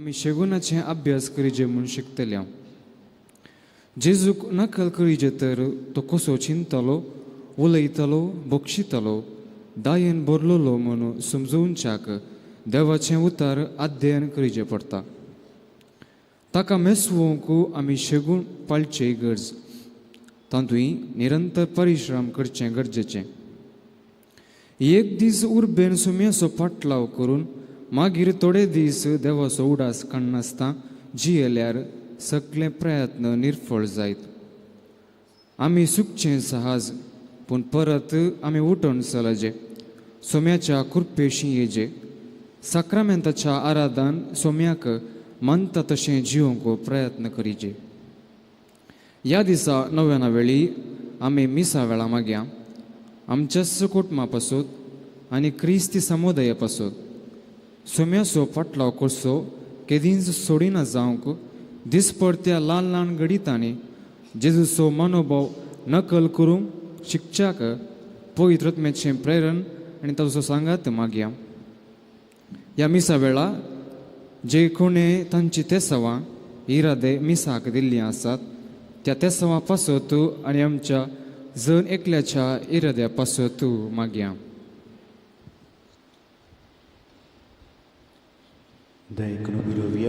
आमी शेगुणाचें अभ्यास करीजे म्हूण शिकतल्या. जेजूक नकल करीजे तर तो कसो चिंतलो, उलयतलो, बक्षितलो, दायेन भरलेलो म्हूण समजोवच्याक देवाचें उतार अध्ययन करीचें पडटा. ताका मेसवोंक आमी शेगूण पाळचें गरज, तातूंय निरंतर परिश्रम करचें गरजेचें. एक दीस उर्बेन सुम्याचो पाटलाव करून मागीर थोडे दीस देवाचो उडास काडनासतना जियेल्यार सगळे प्रयत्न निर्फळ जायत. आमी सुकचें सहज, पूण परत आमी उठून चलजे, सोम्याच्या कृपेशी येजे, साक्रामेंताच्या आराधान सोम्याक मानता तशें जिवंक प्रयत्न करीजे. ह्या दिसा नव्याना वेळी आमी मिसा वेळा मागया आमच्याच कुटुंबा पासत आनी क्रिस्ती समुदाया पासत सोम्याचो फाटलाव करचो केदींच सोडिना जावंक दिसपडत्या ल्हान ल्हान घडितांनी जेजूचो मनोभाव नकल करूंक शिकच्याक पवित्र आत्म्याचें प्रेरण आनी ताचो सांगात मागया. ह्या मिसा वेळा जे कोणे तांची तेसवां इरादे मिसाक दिल्लीं आसात त्या तेसवां पासत आनी आमच्या जण एकल्याच्या इराद्या पासत मागया. दयेकून उबी.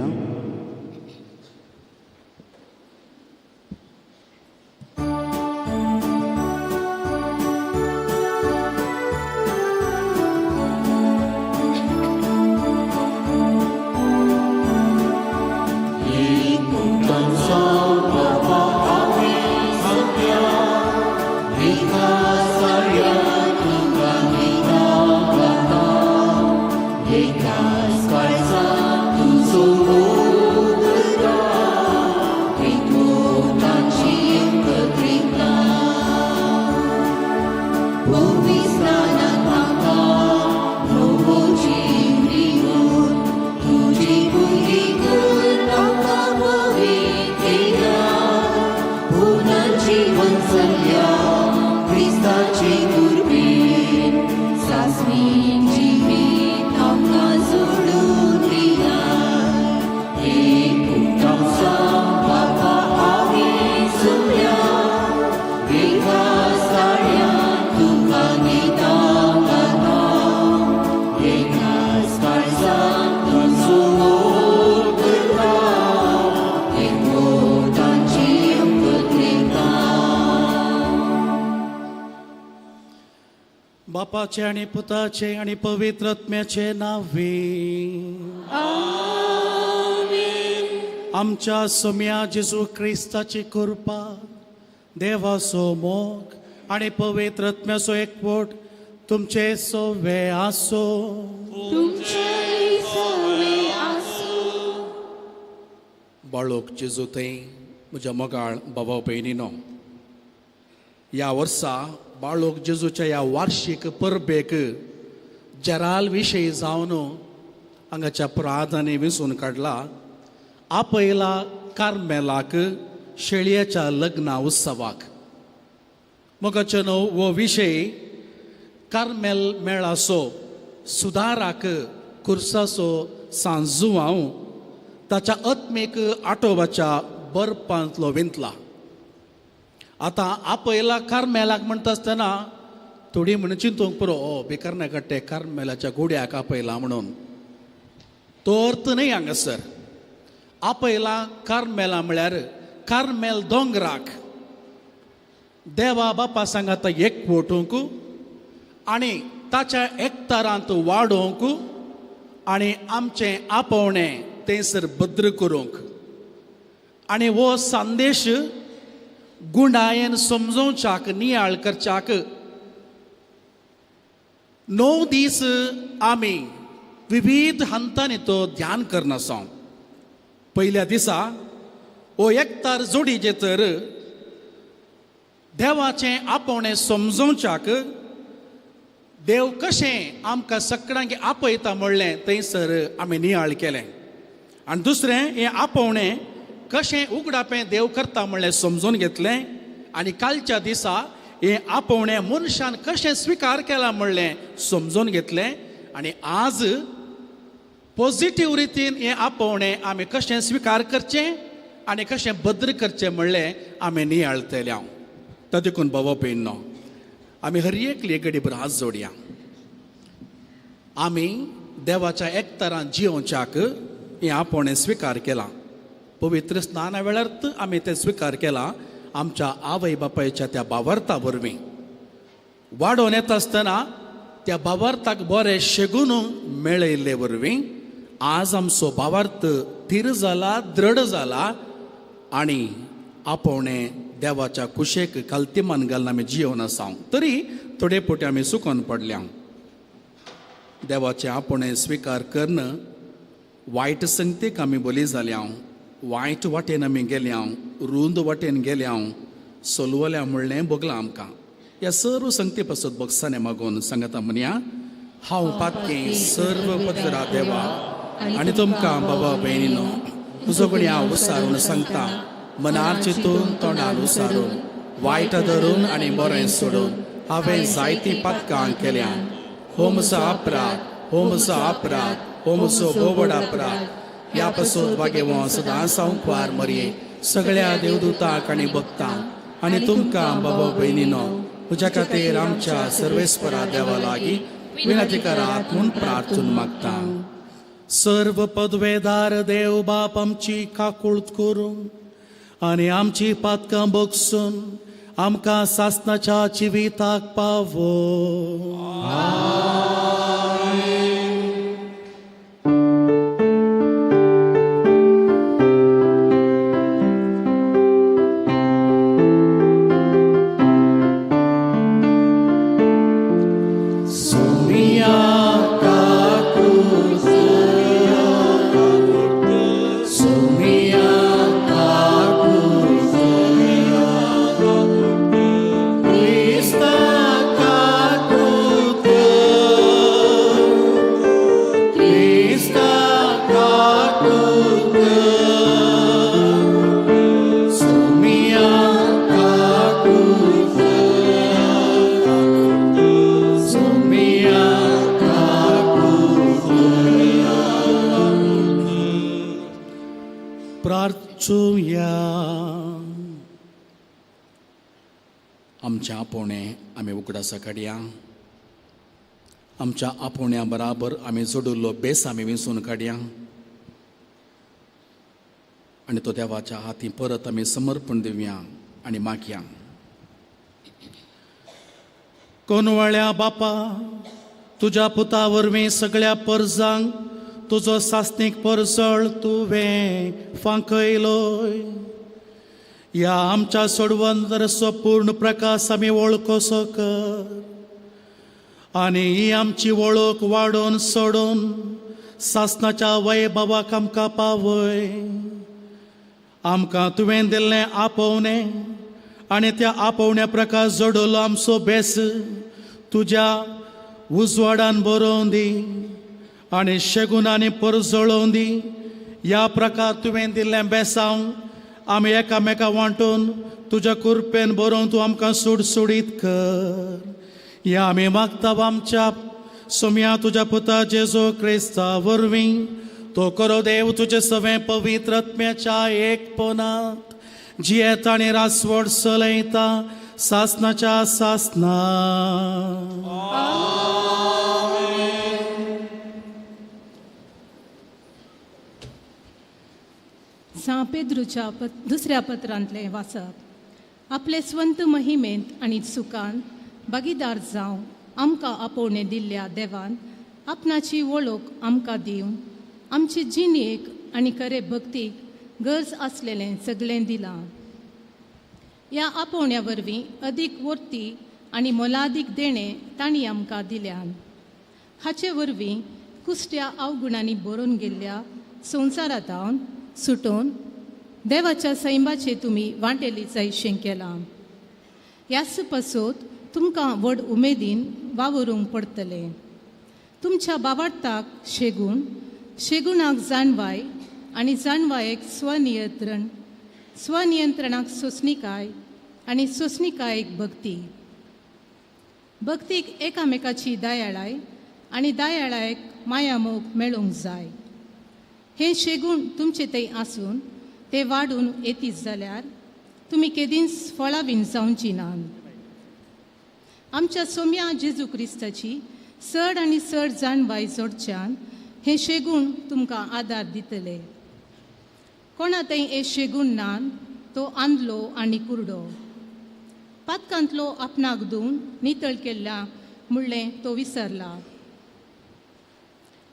बापाचे आनी पुताचे आनी पवित्र आत्म्याचे नावे. आमच्या सोम्या जेजू क्रिस्ताची कृपा, देवाचो मोग आनी पवित्र आत्म्याचो एकवट तुमचे सोवे आसो. बाळोक जेजू थंय म्हज्या मोगाळ बाबा भयणीनो, ह्या वर्सा बाळोक जेजूच्या ह्या वार्षीक परबेक जराल विशय जावन हांगाच्या प्राधान्य विंचून काडला. आपयला कार्मेलाक शेळयेच्या लग्ना उत्सवाक. मोगाचें न्हू हो विशय कार्मेल मेळाचो सुदाराक कुर्साचो सांजुवांव ताच्या आत्मीक आटोवाच्या बर्पांतलो विंतला. आतां आपयला कार्मेलाक म्हणटा आसतना थोडी म्हणून चिंतूंक पुरो, ओ बेकारना कट्टे कार्मेलाच्या गुड्याक आपयला म्हणून. तो अर्थ न्हय हांगासर. आपयला कार्मेला म्हळ्यार कार्मेल दोंगराक देवा बापा सांगाता एकवटूंक आनी ताच्या एकतारांत वाडोवंक आनी आमचें आपोवणें थंयसर भद्र करूंक आनी हो संदेश गुंडायेन समजोवच्याक नियाळ करच्याक 9 दीस आमी विविध हंतांनी तो ध्यान करनासा. पयल्या दिसा हो एकतार जोडीचे तर देवाचें आपोवणें समजोवच्याक देव कशें आमकां सगळ्यांक आपयता म्हणलें थंयसर आमी नियाळ केलें. आनी दुसरें हें आपोवणें कशें उगडापें देव करता म्हणलें समजून घेतलें. आनी कालच्या दिसा हें आपोवणें मनशान कशें स्विकार केलां म्हणलें समजून घेतलें. आनी आज पॉझिटीव रितीन हें आपोवणें आमी कशें स्विकार करचें आनी कशें बद्र करचें म्हणलें आमी नियाळतले हांव. तो देखून बाबा भयणो आमी हर एकली एक घडीभर हात जोडया. आमी देवाच्या एकतारान जियोवच्याक हें आपोवणें स्विकार केलां. पवित्र स्नाना वेळार आमी तें स्विकार केलां आमच्या आवय बापायच्या त्या बावर्ता वरवीं. वाडोवन येता आसतना त्या बावार्थाक बरें शेगून मेळयल्ले वरवीं आज आमचो बावार्थ थीर जाला, दृढ जाला आनी आपोवणें देवाच्या कुशेक खालतीमान घालून आमी जियोवन आसा. तरी थोडे पोटी आमी सुकोन पडल्या. देवाचें आपोवणें स्विकार करून वायट संगतीक आमी बली जाल्या, वायट वाटेन आमी गेल्या, रूंद वाटेन गेल्या, सोलवल्या म्हणलें भोगलां आमकां. ह्या सर्व संगती पासत भोगसाने मागून सांगता म्हणया, हांव पातकें सर्व पत्रा देवा आनी तुमकां बाबा भयणीनो तुजो कडेन हांव उसारून सांगता, मनार चिंतून तोंडान उसारून वायट धरून आनी बरें सोडून हांवें जायतीं पातकां केल्या. हो म्हजो अपराध, हो म्हजो अपराध, हो म्हजो बोवड अपराध. ह्या पासून वागेवो सदां संकवार मरये सगळ्या देवदूताक आनी भक्तांक आनी तुमकां बाबा भयणीनो तुज्या खातीर आमच्या सर्वेस्परा देवा लागीं विनंती करात म्हूण प्रार्थून मागता. सर्व पदवेदार देव बाप आमची काकूळत करून आनी आमची पातकां बगसून आमकां सासनाच्या जिविताक पावो. आमच्या आपोवणें आमी उगडासा काडया. आमच्या आपोवण्या बराबर आमी जोडिल्लो बेस आमी विंचून काडया आनी तो देवाच्या हाती परत आमी समर्पण दिवया आनी मागया. कोनवाळ्या बापा, तुज्या पुता वरवीं सगळ्या परजांक तुजो सासणीक परजळ तुवें फांकयलोय. ह्या आमच्या सोडवंतरचो पूर्ण प्रकाश आमी वळखोसो कर आनी ही आमची वळख वाडोवन सोडून सासणाच्या वैभवाक आमकां पावय. आमकां तुवें दिल्लें आपोवणें आनी त्या आपोवण्या प्रकाश जोडलो आमचो बेस तुज्या उजवाडान बरोवन दी आनी शेगुनांनी परजळोवन दी. ह्या प्रकार तुवें दिल्लें बेसांव आमी एकामेका वांटून तुज्या कुरपेन बरोवन तूं आमकां सुडसुडीत कर. ह्या आमी मागता आमच्या सोम्या तुज्या पुता जेजू क्रिस्ता वरवीं. तो करो देव तुजे सवें पवित्र आत्म्याच्या एकपणांत जियेता आनी रासवड चलयता सासनाच्या सासना. सां पेद्रूच्या दुसऱ्या पत्रांतलें वाचप. आपले स्वंत महिमेंत आनी सुखान भागीदार जावं आमकां आपोवणें दिल्ल्या देवान आपणाची वळख आमकां दिवन आमचे जिणेक आनी खरे भक्तीक गरज आसलेलें सगळें दिलां. ह्या आपोवण्या वरवीं अदीक वर्ती आनी मोलादीक देणें तांणी आमकां दिल्यान. हाचे वरवीं कुसट्या अवगुणांनी भरून गेल्ल्या संवसारांत सुटोवन देवाच्या सैमाचे तुमी वांटेली जायशें केलां. ह्याच पासत तुमकां व्हड उमेदीन वावरूंक पडटलें. तुमच्या बावार्थाक शेगूण, शेगुणाक जाणवाय आनी जाणवायेक स्वनियंत्रण, स्वनियंत्रणाक सोंसणीकाय आनी सोंसणीकायेक भक्ती, भक्तीक एकामेकाची दयाळाय आनी दयाळायेक मायामोग मेळूंक जाय. हें शेगूण तुमचे थंय आसून ते वाडून येतीत जाल्यार तुमी केदींच फळां बीन जावची नात. आमच्या सोम्या जेजू क्रिस्ताची चड आनी चड जाणवाय जोडच्यान हें शेगूण तुमकां आदार दितले. कोणा थंय हें शेगूण ना तो आंदलो आनी कुरडो पातकांतलो आपणाक धुवन नितळ केल्ल्या म्हणलें तो विसरला.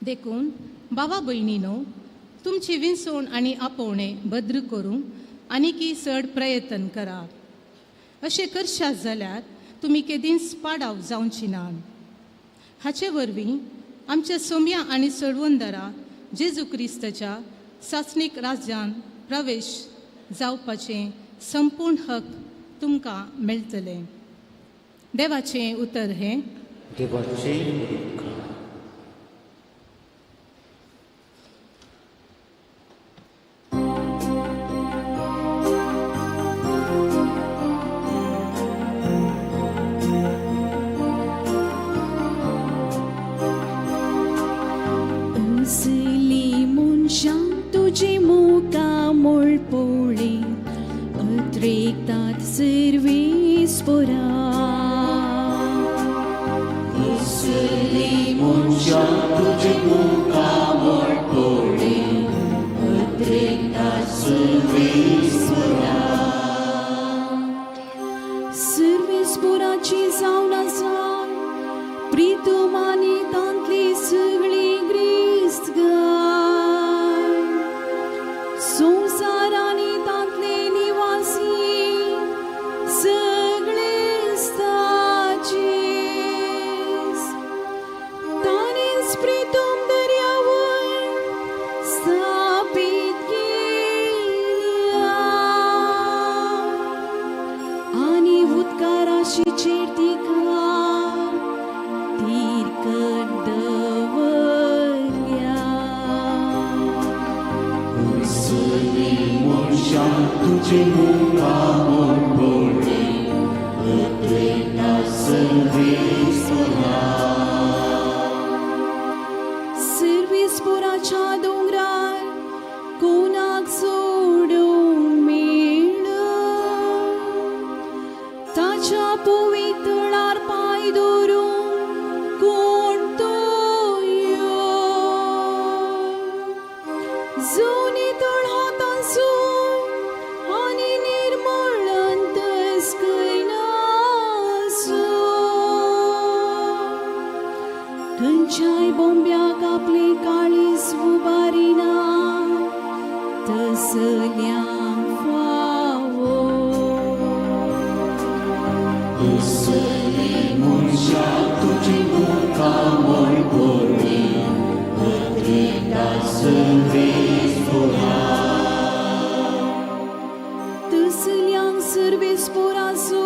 देखून बाबा भयणीनो, तुमची विंचवण आनी आपोवणें भद्र करूंक आनीकी चड प्रयत्न करा. अशें करशात जाल्यार तुमी केदींच पाडाव जावची नात. हाचे वरवीं आमच्या सोम्या आनी चळवंदरा जेजू क्रिस्ताच्या सासणीक राज्यान प्रवेश जावपाचें संपूर्ण हक तुमकां मेळटलें. देवाचें उतर हें. देवाचें उपकार. असली मनशां तुजी मुखामळ पळय अत्रेकतात सर्वीस पोरा. असली मनशां तुजी मुखामळ पळय अत्रेकतात सर्वीस पोरा. सर्वीस पोराची जावन आसा प्रितुमानी तांतली सगळी ग्रीस्त गाय संवसार आनी तांतले निवासी सगळे ताचेच. ताणेंच प्रितुम दर्यावर स्थापीत केल्या आनी उदकाराशीचेर तिका तीरकट दवरल्या. असली मनशां तुजी मुखामळ पळय अत्रेकतात सर्वीस पोरा. सर्वीस पोराच्या दोंगरार कोणाक सोडूंक मेळ, ताच्या पवित्रणार पांय दवरूंक कोण तो यो. जो नितळ हातांचो आनी निर्मळ अंतस्करणाचो, खंयच्याय बोंब्याक आपले काळीज उबारिना तसल्यांक फावो. असली मनशां तुजी मुखामळ पळय अत्रेकतात सर्वीस पोरा. तसल्यांक सर्वेस पोराचो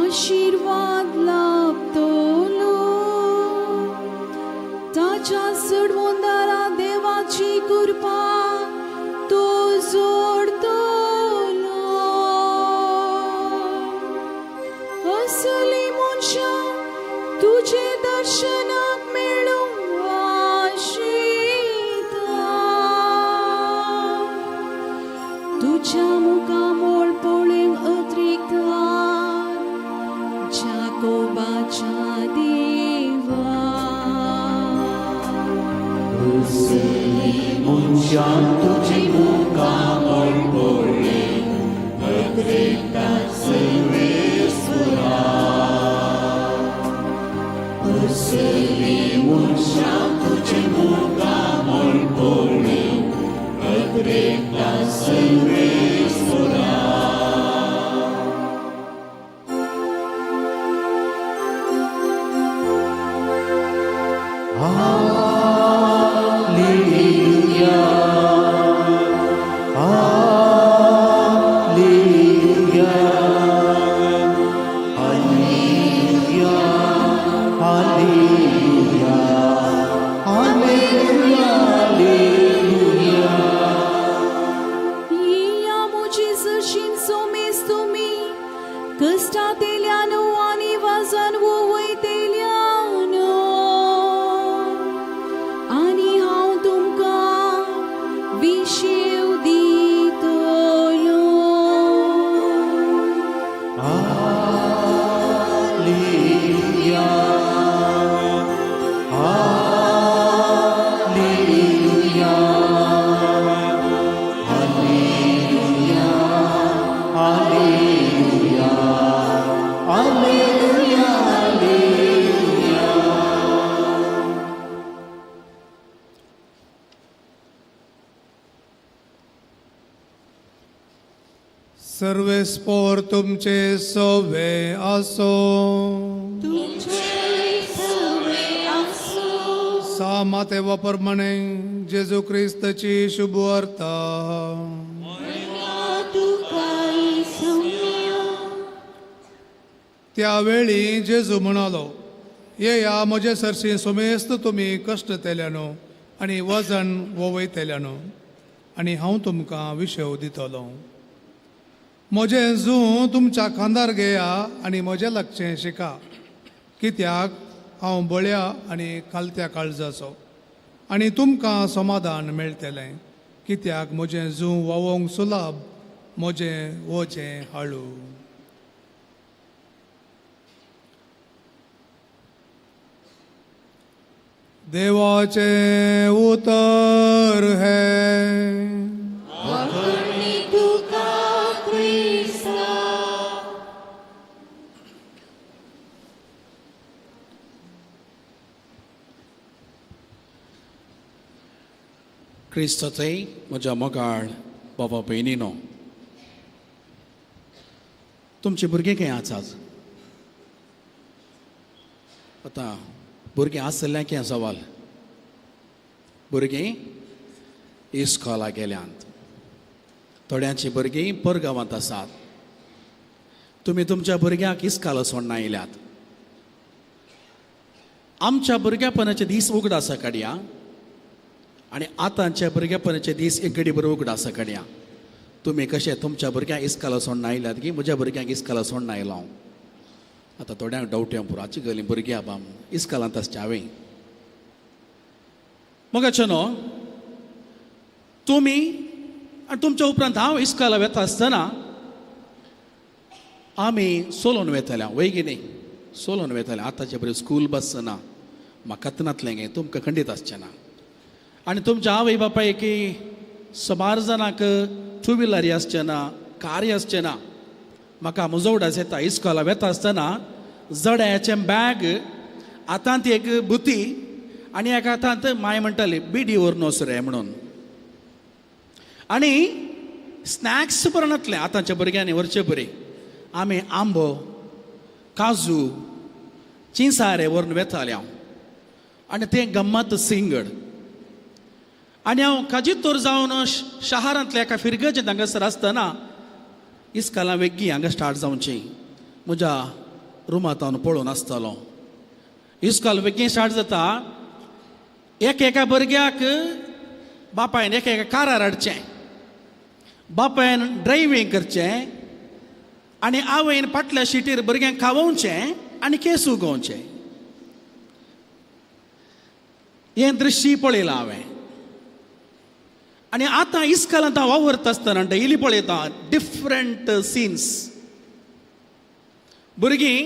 आशिर्वाद लाभतलो, ताच्या चडवंदारा देवाची कृपा तो जोडतलो. असली मनशां तुजे दर्शनाक मेळूंक आशिता, तुज्या मुखामळ पळोवंक अत्रेकतात जाकोबाच्या देवा. असली मनशां तुजी मुखामळ पळय अत्रेकतात सर्वीस पोरा. असली मनशां तुजी मुखामळ पळय अत्रेकतात सर्वीस पोरा. Alleluia, Alleluia, Alleluia, Alleluia, Alleluia, Alleluia. या म्हजी जशीन सोमेस तुमी कश्टांतल्यान आनी वाजन वयतेल्यान, आनी हांव तुमकां Alleluia, Alleluia, Alleluia, Alleluia, Alleluia, Alleluia. सर्वेस्पोर तुमचे सवे आसो. सा माते प्रमाणे जेजू क्रिस्तची शुभवार्ता. त्यावेळी जेजू म्हणालो, येया म्हजे सरशी सुमेस्त तुमी कश्ट तेल्यानो आनी वजन वोवयतेल्यानो आनी हांव तुमकां विशेव दितलो. म्हजें जूं तुमच्या खांदार घेया आनी म्हजें लागचें शिका, कित्याक हांव बळ्या आनी खालत्या काळजाचो, आनी तुमकां समाधान मेळटलें, कित्याक म्हजें जूं व्हांवोंक सुलाभ, म्हजें वजें हाळू. देवाचें उतर हें. क्रिस्ताचें म्हज्या मोगाळ बाबा भयणीनो, तुमची भुरगीं खंय आसात? आतां भुरगीं आसलें की सवाल, भुरगीं इस्कोला गेल्यांत, थोड्यांची भुरगीं परगांवांत आसात. तुमी तुमच्या भुरग्यांक इस्काला सोडना आयल्यात. आमच्या भुरग्यापणाचे दीस उगडासा काडया आनी आतांच्या भुरग्यापणाचे दीस एक घडी बरो उगडासा काडया. तुमी कशें तुमच्या भुरग्यांक इस्काला सोडना आयल्यात की म्हज्या भुरग्यांक इस्काला सोडना आयलो हांव. आतां थोड्यांक डावट येवं पुरो, आची गेलीं भुरगीं आबा इस्कालांत आसचें हांवें. मोगाचे न्हू, तुमी आनी तुमच्या उपरांत हांव इस्काला वेता आसतना आमी सोलोन वेताले, वय की न्ही? सोलोन वेताले. आतांचे बरें स्कूल बस ना, म्हाका नातलें गे, तुमकां खंडीत आसचें ना. आनी तुमच्या आवय बापाय की सुमार जाणांक टू व्हिलरी आसचें ना, कारी आसचें ना. म्हाका म्हजो उडास येता, इस्कोला वेता आसतना जड्याचें बॅग, हातांत एक बुती आनी एका हातांत माय म्हणटाली बिडी व्हरून वच रे म्हणून. आनी स्नॅक्स बरें नातलें आतांच्या भुरग्यांनी व्हरचे बरी. आमी आंबो, काजू, चिंसारे व्हरून वेताले हांव, आनी तें गम्मत सिंगड. आनी हांव काजितोर जावन शहरांतल्या एका फिरगजेंत हांगासर आसतना इस्कालां वेगळी हांगा स्टार्ट जावची म्हज्या रुमांत हांव पळोवन आसतालो. इस्काल वेगळी स्टार्ट जाता, एक एका भुरग्याक बापायन एक एका कारार हाडचें, बापायन ड्रायव्हींग करचें आनी आवयन फाटल्या शिटीर भुरग्यांक खावोवचें आनी केस उगोवचें. हें दृश्य पळयलां हांवें. आनी आतां इस्कालांत हांव वावरता आसतना डेली पळयता डिफरंट सिन्स. भुरगीं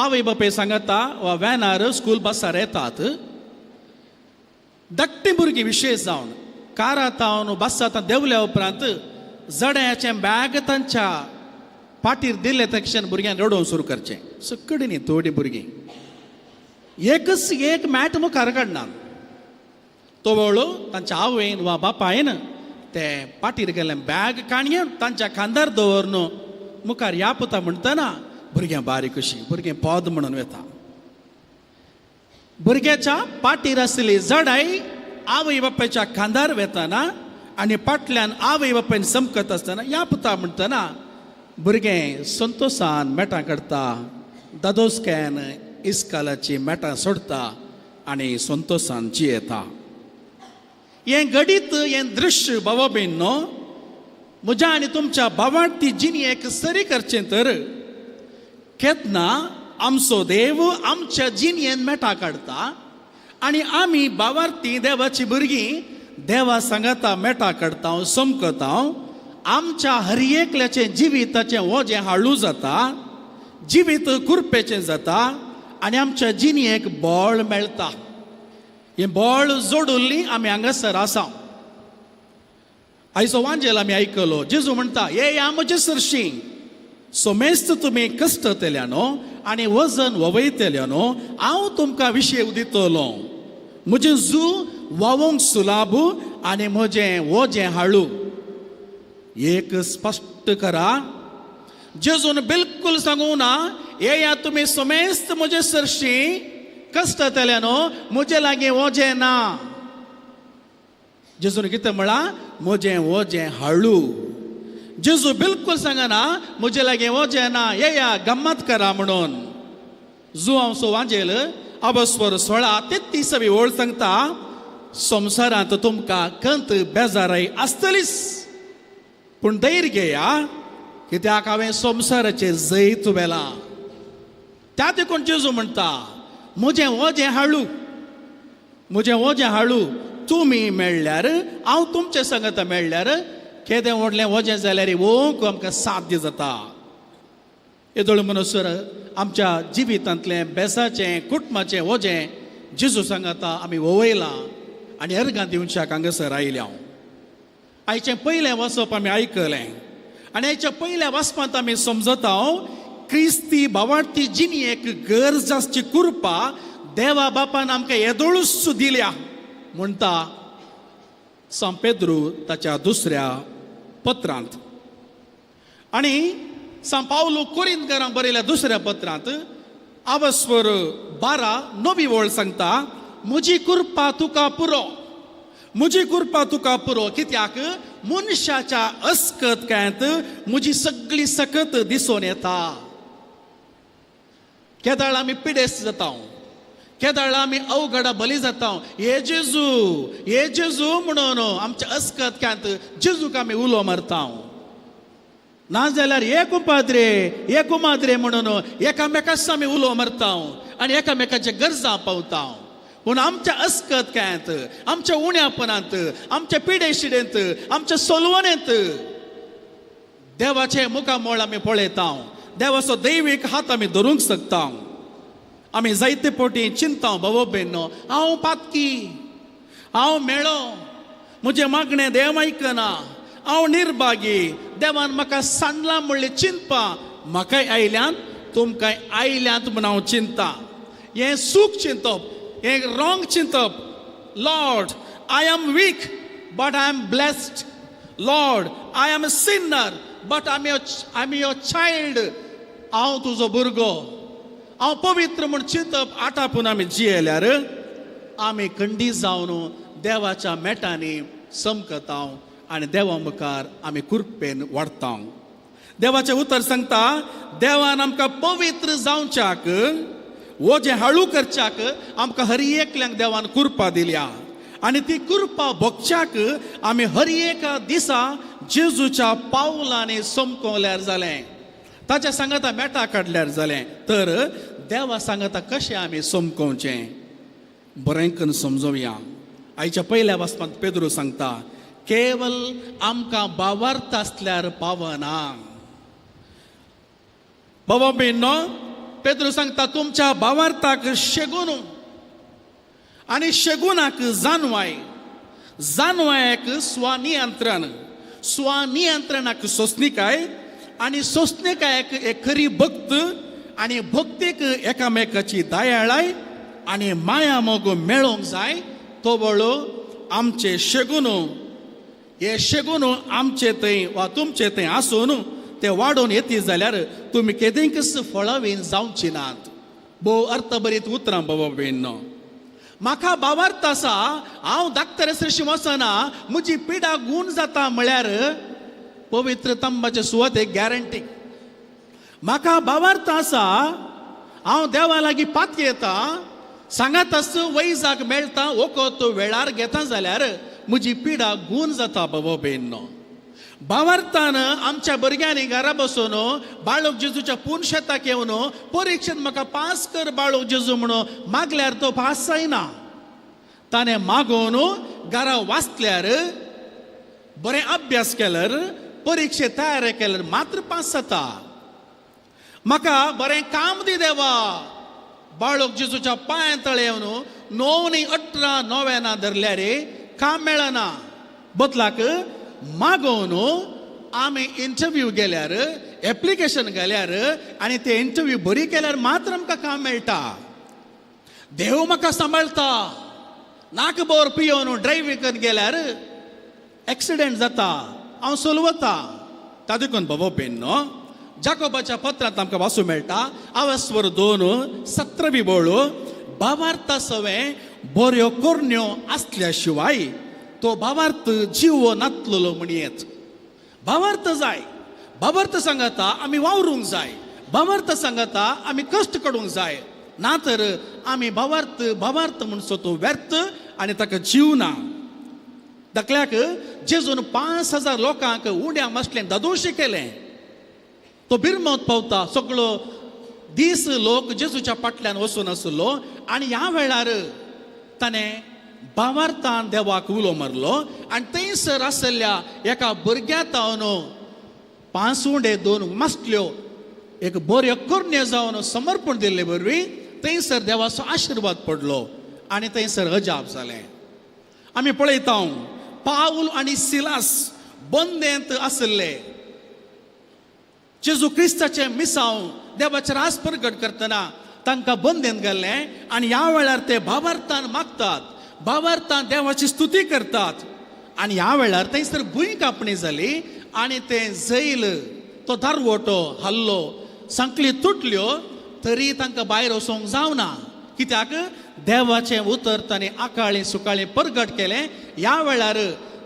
आवय बापाय सांगता वा व्हॅनार स्कूल बसार येतात. धाकटीं भुरगीं विशेश जावन कारांत हांव बसांत देंवल्या उपरांत जड्याचें बॅग तांच्या पाटीर दिल्लें तक्षण भुरग्यांक रडोवंक सुरू करचें. सकडी न्ही, थोडीं भुरगीं एकच एक मॅट मुखार काडना, तो वेळो तांच्या आवयन वा बापायन ते पाटीर गेल्लें बॅग काणयेन तांच्या खांदार दवरून मुखार ह्या पुता म्हणटना भुरग्यां बारीक कशी भुरगें पद म्हणून वेता. भुरग्याच्या पाटीर आसली जडाय आवय बापायच्या खांदार वेताना आनी फाटल्यान आवय बापायन समकत आसतना ह्या पुता म्हणटना भुरगें संतोशान मेटां काडटा, दादोसकायन इस्कालाची मेटां सोडटा आनी संतोशान जियेता. हें घडीत हें दृश्य बाबा भयणीनो म्हज्या आनी तुमच्या भावार्थी जिणेक सरी करचें तर केन्ना आमचो देव आमच्या जिणेन मेटां काडटा आनी आमी भावार्थी देवाची भुरगीं देवा सांगाता मेटां काडटा, समकता. आमच्या हर एकल्याचें जिविताचें वजें हाळू जाता. जिवीत कुरपेचें जाता आनी आमच्या जिणेक बळ मेळटा. हें बळ जोडुल्ली आमी हांगासर आसा. आयचो वांजेल आमी आयकलो. जेजू म्हणटा, ये या म्हजे सरशी सोमेस्त तुमी कश्टतल्या न्हू आनी वजन ववयतल्या न्हू, हांव तुमकां विशय दितलो. म्हजें जू वावोंक सुलाब आनी म्हजें वजें हाळू. एक स्पश्ट करा, जेजून बिलकुल सांगू ना येया तुमी समेस्त म्हजे सरशी कश्टतल्या न्हू, म्हजे लागीं वजें ना. जेजून कितें म्हळां? म्हजें वजें हाळू. जेजू बिलकुल सांगना म्हजे लागीं वजें ना, येया गम्मत करा म्हणून. जुआंव सो वांजेल अबस्वर 16 33 ओळ सांगता, संवसारांत तुमकां कंत बेजाराय आसतलीच, पूण धैर्य घेया कित्याक हांवें संवसाराचें जैत व्हेलां. त्या देखून जेजू म्हणटा, म्हजें वजें हाळू, म्हजें वजें हाळू. तुमी मेळ्ळ्यार, हांव तुमचे संगत मेळ्ळ्यार केदें व्हडलें वजें जाल्यार ओंक आमकां साध्य जाता. येदोळ म्हणसर आमच्या जिवितांतलें बेसाचें कुटुंबाचें वजें जेजू सांगता आमी वयलां आनी अर्गां दिवच्याक हांगासर आयल्या. आयचें पयलें वाचप आमी आयकलें आनी आयच्या पयल्या वाचपांत आमी समजता क्रिस्ती भावार्थी जिणेक गरज आसची कृपा देवा बापान आमकां येदोळूच दिल्या म्हणटा सांत पेद्रू ताच्या दुसऱ्या पत्रांत. आनी सांत पावलू कोरिंतकारांक बरयल्या दुसऱ्या पत्रांत आवस्वर 12 9 ओळ सांगता, म्हजी कृपा तुका पुरो, म्हजी कृपा तुका पुरो, कित्याक मनशाच्या अस्कतकायांत म्हजी सगळी सकत दिसून येता. केदाळ आमी पिडेस्त जाता, केदाळ आमी अवघडा बली जाता, हे जेजू हे जेजू म्हणून आमच्या अस्कतकायांत जेजूक आमी उलो मारता. नाजाल्यार हे कुपाद्रे हे कुमाद्रे म्हणून एकामेकाच आमी उलो मारता आनी एकामेकाच्या गरजा पावता. पूण आमच्या अस्कतकायांत, आमच्या उण्यापणांत, आमच्या पिडेशिडेंत, आमच्या सोलवणेंत देवाचें मुखामळ आमी पळयता, देवाचो दैवीक हात आमी धरूंक शकता. आमी जायते पोटी चिंता, बाबा बेनो हांव पातकी, हांव मेळो, म्हजें मागणें देव आयकना, हांव निर्भागी, देवान म्हाका सांडलां म्हणलें चिंतपा म्हाकाय आयल्यांत तुमकांय आयल्यांत म्हूण हांव चिंता. हें सूख चिंतप, हें रॉंग चिंतप. Lord I am weak but I am blessed. Lord I am a sinner but I am your child. हांव तुजो भुरगो, हांव पवित्र म्हूण चिंतप आटापून आमी जियेल्यार आमी खंडी जावन देवाच्या मेटांनी चमकता आनी देवा मुखार आमी कृपेन वाडता. देवाचें उतर सांगता, देवान आमकां पवित्र जावच्याक, वजें हाळू करच्याक आमकां हर एकल्यांक देवान कृपा दिल्या आनी ती कृपा भोगच्याक आमी हर एका दिसा जेजूच्या पावलांनी चमकल्यार जालें, ताच्या सांगाता मेटा काडल्यार जालें. तर देवा सांगाता कशें आमी चमकोवचें बरें करून समजोवया. आयच्या पयल्या वाचपांत पेद्रू सांगता, केवल आमकां भावार्थ आसल्यार पावना. बाबा बेनो पेद्रू सांगता, तुमच्या भावार्थाक शेगून आनी शेगुनाक जानवाय, जानवायक स्वनियंत्रण, स्वनियंत्रणाक सोंसणीकाय आनी सोंसणीकायक एक खरी भक्त आनी भक्तीक एकामेकाची दयाळाय आनी माया मोग मेळोवंक जाय. तो बळो आमचे शेगून, हे शेगून आमचे थंय वा तुमचे थंय आसून ते वाडोवन येती जाल्यार तुमी केदेंकच फळावीन जावची नात. भोव अर्थभरीत उतरां बाबा बेन. म्हाका भावार्थ आसा, हांव डाक्टर सरशी वचना, म्हजी पिडा गूण जाता म्हळ्यार पवित्र तंबाचे सुवातेक गॅरंटी. म्हाका भावार्थ आसा, हांव देवा लागीं पातयेता, सांगात आस वैजाक मेळटा, वखद वेळार घेता जाल्यार म्हजी पिडा गूण जाता. बाबा बेन भावार्थान आमच्या भुरग्यांनी घरा बसून बाळक जेजूच्या पूर्ण शेताक येवन परिक्षेत म्हाका पास कर बाळक जेजू म्हणून मागल्यार तो पास जायना. ताणें मागोवन घरा वाचल्यार, बरें अभ्यास केल्यार, परिक्षे तयार केल्यार मात्र पास जाता. म्हाका बरें काम दी देवा. बाळक जेजूच्या पांयां तळे येवन 9 न्ही 18 नोवेनां धरल्यार काम मेळना. बदलाक मागोवन आमी इंटरव्यू गेल्यार, एप्लिकेशन घाल्यार आनी ते इंटरव्यू बरी केल्यार मात्र आमकां काम मेळटा. देव म्हाका सांबाळटा. नाकभर पियोवन ड्रायव्हिंग करून गेल्यार एक्सिडेंट जाता, हांव सोलवता. तातूंत बाबा बेन जाकोबाच्या पत्रांत आमकां वाचूं मेळटा, आवास्वर 2 17वी बोळ, भावार्थ सवें बऱ्यो करण्यो आसल्या शिवाय तो भावार्थ जीव नातलेलो म्हणयेत. भावार्थ जाय, भावार्थ सांगता आमी वावरूंक जाय, भावार्थ सांगता आमी कश्ट काडूंक जाय, ना तर आमी भावार्थ भावार्थ म्हणसो तो व्यर्थ आनी ताका जीव ना. धाकल्याक जेजून 5000 लोकांक उण्या मासलें दादोशी केलें. तो बिरमत पावता, सगळो दीस लोक जेजूच्या फाटल्यान वचून आसलो आनी ह्या वेळार ताणें भावार्थान देवाक उलो मारलो आनी थंयसर आसल्या एका भुरग्या तावन 5 उंडे 2 मासल्यो एक बऱ्यो करण्यो जावन समर्पण दिल्ले वरवीं थंयसर देवाचो आशिर्वाद पडलो आनी थंयसर अजाप जालें. आमी पळयता पावल आनी सिलास बंदेंत आशिल्ले. जेजू क्रिस्ताचें मिसांव देवाचें रास प्रगट करतना तांकां बंदेंत घाल्लें आनी ह्या वेळार ते भावार्थान मागतात, भावार्थान देवाची स्तुती करतात आनी ह्या वेळार थंयसर भूंय कापणी जाली आनी तें जैल तो दारवटो हल्लो, सांकली तुटल्यो, तरी तांकां भायर वचूंक जावना. कित्याक देवाचें उतर ताणें आकाळी सुकाळी परगट केलें. ह्या वेळार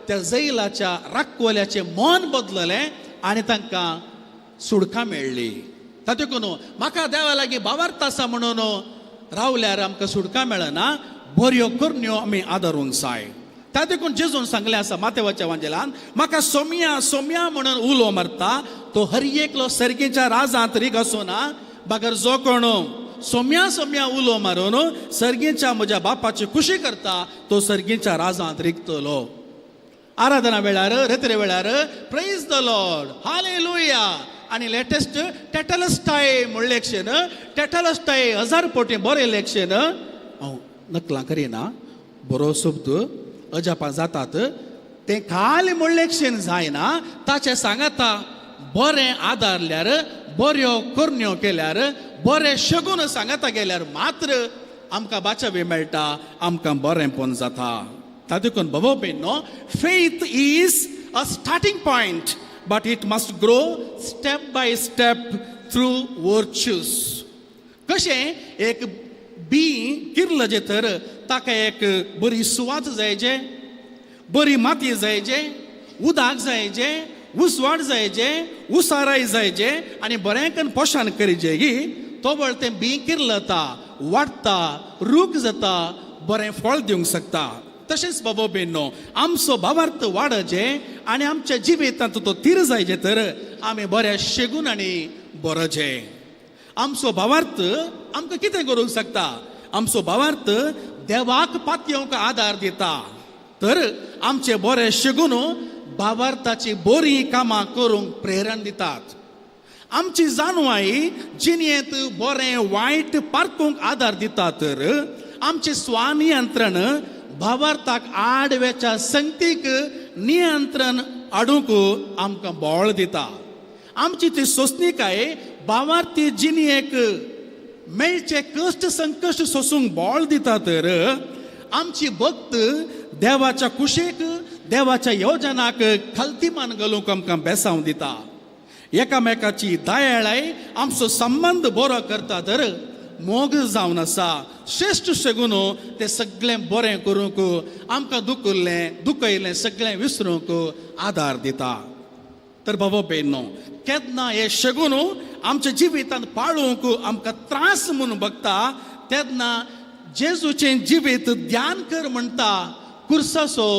त्या जैलाच्या राखवल्याचें मन बदललें आनी तांकां सुडकां मेळ्ळी. तातूंत म्हाका देवा लागीं भावार्थ आसा म्हणून रावल्यार आमकां सुडकां मेळना, बऱ्यो करण्यो आमी आदारूंक जाय. त्या देखून जेजून सांगलें आसा मातेवाच्या वांजेलान, म्हाका सोम्या सोम्या म्हणून उलो मारता तो हर एकलो सर्गीच्या राजांत रीग आसना, बगर जो कोण सोम्या सोम्या उलो मारून सर्गीच्या म्हज्या बापाची खुशी करता तो सर्गीच्या राजांत रिगतलो. आराधना वेळार, रेत्रे वेळार प्रेज the Lord, hallelujah आनी लेटेस्ट टेटलस्टाय म्हणलें क्षण, टेटलस्टाय 1000 पटी बरें लेक्षण हांव नकलां करिना, बरो शब्द अजापां जातात तें खाली म्हणलें क्षण जायना, ताचें सांगाता बरें आदारल्यार, बऱ्यो करण्यो केल्यार, बरें शगून सांगाता गेल्यार मात्र आमकां बाचावी मेळटा, आमकां बरेंपण जाता. तातूंत बाबा भयणो, faith is a starting point but it must grow step by step through virtues. कशें एक बी किरलं जे तर ताका एक बरी सुवात जायजे, बरी माती जायजे, उदक जायजे, उजवाड जायजे, उसाराय जायजे आनी बरें करून पोशण करीजे की तो वळ तें बी किरलता, वाडटा, रूख जाता, बरें फळ दिवंक शकता. तशेंच बाबा भयणो, आमचो भावार्थ वाडचे आनी आमच्या जिवितांत तो तीर जायचे तर आमी बऱ्या शेगून आनी बरोचे. आमचो भावार्थ आमकां कितें करूंक शकता? आमचो भावार्थ देवाक पातयेवंक आदार दिता. तर आमचे बरे शेगून भावार्थाची बरीं कामां करूंक प्रेरण दितात. आमची जानवाय जिणेंत बरें वायट पारखूंक आदार दिता. तर आमचें स्वनियंत्रण भावार्थाक आडव्याच्या संगतीक नियंत्रण हाडूंक आमकां बळ दिता. आमची ती सोंसणीकाय भावार्थी जिणेक मेळचे कश्ट संकश्ट सोसूंक बळ दिता. तर आमची भक्त देवाच्या कुशीक, देवाच्या योजनाक खालतीमान घालूंक आमकां बेसांव दिता. एकामेकाची दयाळाय आमचो संबंद बरो करता. तर मोग जावन आसा श्रेश्ठ शेगून तें सगळें बरें करूंक आमकां दुखल्लें दुखयलें सगळें विसरूंक आदार दिता. तर बाबा भयणो, केन्ना हे शेगून आमच्या जिवितांत पाळूंक आमकां त्रास म्हूण बगता तेन्ना जेजूचें जिवीत ध्यान कर म्हणटा कुर्साचो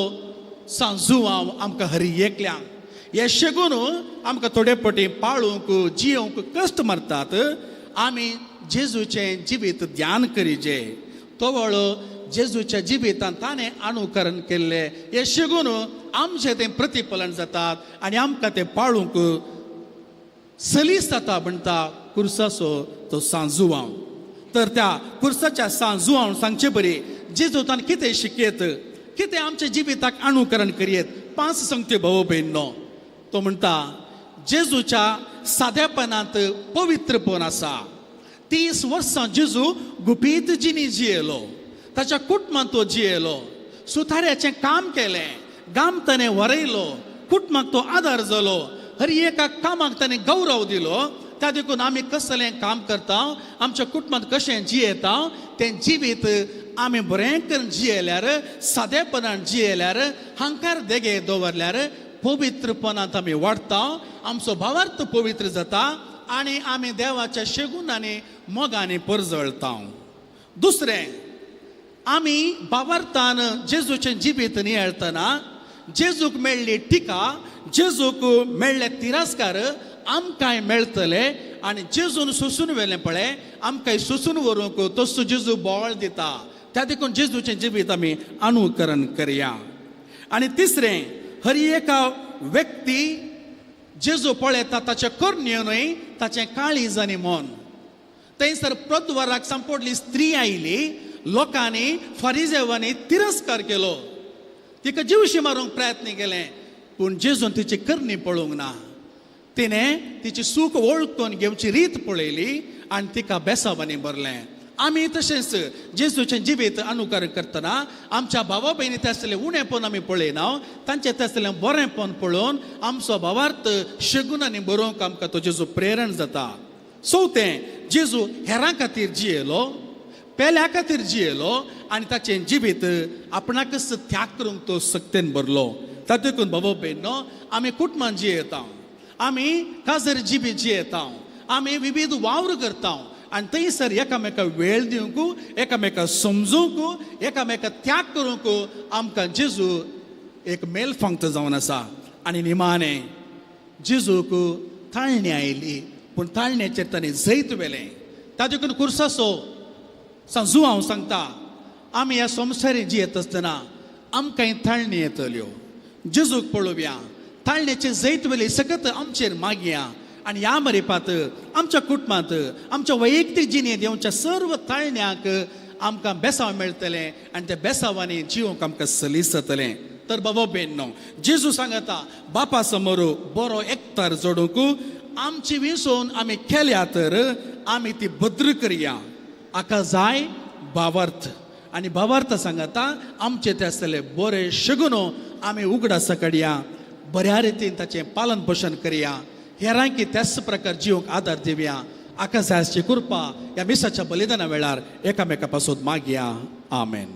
सांजुवांव आमकां हरी एकल्यांक. हे शेगून आमकां थोडे पटी पाळूंक जियोवंक कश्ट मारतात. आमी जेजूचें जिवीत ध्यान करीजे. तो वळो जेजूच्या जिवितांत ताणें अनुकरण केल्लें हें शेगून आमचें तें प्रतिफलन जातात आनी आमकां तें पाळूंक सलीस जाता म्हणटा कुर्साचो तो सांजुवांव. तर त्या कुर्साच्या सांजुवांव सांगचे बरी जेजूतान कितें शिकयत, कितें आमच्या जिविताक अनुकरण करयेत, पांच सांगत्यो भाव भयणो. तो म्हणटा जेजूच्या सादेपणांत पवित्रपण आसा. 30 वर्सां जेजू गुपीत जिणी जियेलो, ताच्या कुटुंबांत तो जियेलो, सुथाऱ्याचें काम केलें, गाम ताणें वरयलो, कुटुंबाक तो आदार जालो, हर एका कामाक ताणें गौरव दिलो. त्या देखून आमी कसलें काम करता, आमच्या कुटुंबांत कशें जियेता तें जिवीत आमी बरें करून जियेल्यार, सादेपणान जियेल्यार, हांकार देगे दवरल्यार पवित्रपणांत आमी वाडटा, आमचो भावार्थ पवित्र जाता आनी आमी देवाच्या शेगून आनी मोगांनी परजळटा. दुसरें, आमी भावार्थान जेजूचें जिवीत नियाळतना जेजूक मेळ्ळी टिका, जेजूक मेळ्ळे तिरस्कार आमकांय मेळटले आनी जेजून सोसून व्हेलें पळय आमकांय सोसून व्हरूंक तसो जेजू बोवाळ दिता. त्या देखून जेजूचें जिवीत आमी अनुकरण करया. आनी तिसरें, हर एका व्यक्ती जेजू पळयता ताचें करण्यो न्हय, ताचें काळीज आनी मन. थंयसर प्रद्वाराक सांपडली स्त्री आयली, लोकांनी फारिजेवांनी तिरस्कार केलो, तिका जिवशी मारूंक प्रयत्न केले, पूण जेजून तिची करणी पळोवंक ना. तिणें तिची सूख वळखून घेवची रीत पळयली आनी तिका बेसावांनी भरलें. आमी तशेंच जेजूचें जिवीत अनुकरण करतना आमच्या भावा भयणी ते आसलें उणेपण आमी पळयना, तांचें ते आसलें बरेंपण पळोवन आमचो भावार्थ शेगून आनी बरोवंक आमकां तो जेजू प्रेरण जाता. चवथें, जेजू हेरां खातीर जियेलो, पेल्या खातीर जियेलो आनी ताचें जिवीत आपणाकच त्याग करूंक तो सक्तेन भरलो. तातूंत बाबा भयणो आमी कुटुंबान जियेता, आमी काजर जिबी जियेता, आमी विविध वावर करता आनी थंयसर एकामेका वेळ दिवंक, एकामेका समजूंक, एकामेका त्याग करूंक आमकां जेजू एक मेल फांगत जावन आसा. आनी निमाणें जेजूक ताळणी आयली, पूण ताळण्याचेर ताणें जैत व्हेलें. ताजे देखून कुर्साचो सांजू हांव सांगता, आमी ह्या संवसारी जियेत आसतना आमकांय ताळणी येतल्यो. जेजूक पळोवया, ताळण्याचें जैत व्हेलें सकत आमचेर मागया आनी ह्या मरेपात आमच्या कुटुंबांत आमच्या वैयक्तीक जिणेंत येवच्या सर्व ताळण्यांक आमकां बेसांव मेळटलें आनी त्या बेसांवांनी जिवंक आमकां सलीस जातलें. तर बाबा भयणो, जेजू सांगता बापा समोर बरो एकतार जोडूंक आमची विसोवन आमी केल्या तर आमी ती भद्र करया. हाका जाय भावार्थ आनी भावार्थ सांगता आमचे ते आसतले बरे शगुनो आमी उगडासा काडया, बऱ्या रितीन ताचें पालन पोशण करया, हेरांकी त्याच प्रकार जिवंक आदार दिवया. आका जायची कृपा ह्या मिसाच्या बलिदाना वेळार एकामेका पासून मागया. आमेन.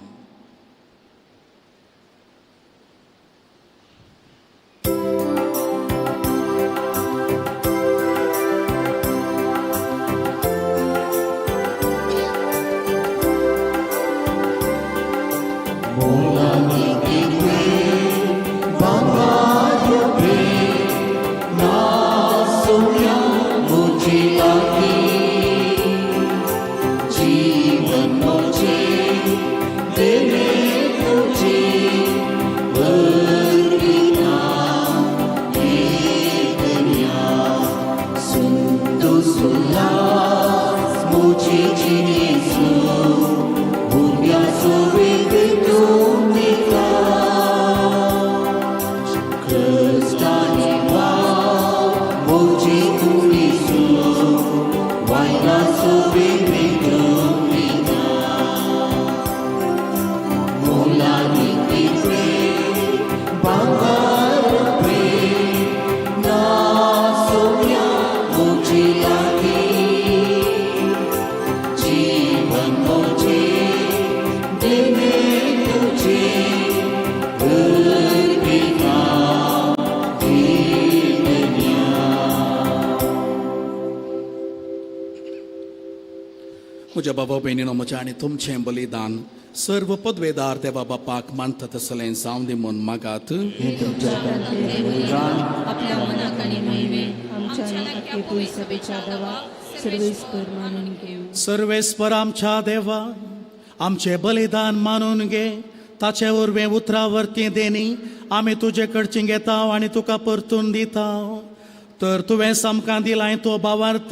म्हज्या बाबा भयणीनो, म्हजें आनी तुमचें बलिदान सर्व पदवेदार देवा बापाक मानता तसलें जावं दी म्हूण मागात. आपल्या मनाक आनी मोहिमेक आमच्या आनी सभेच्या देवाक सर्वेस्पर मानून घेऊ. सर्वेस्पर आमच्या देवा, आमचें बलिदान मानून घे, ताचे वरवीं उतरावरती देणी आमी तुजे कडची घेता आनी तुका परतून दिता. तर तुवें सामकां दिलाय तो भावार्थ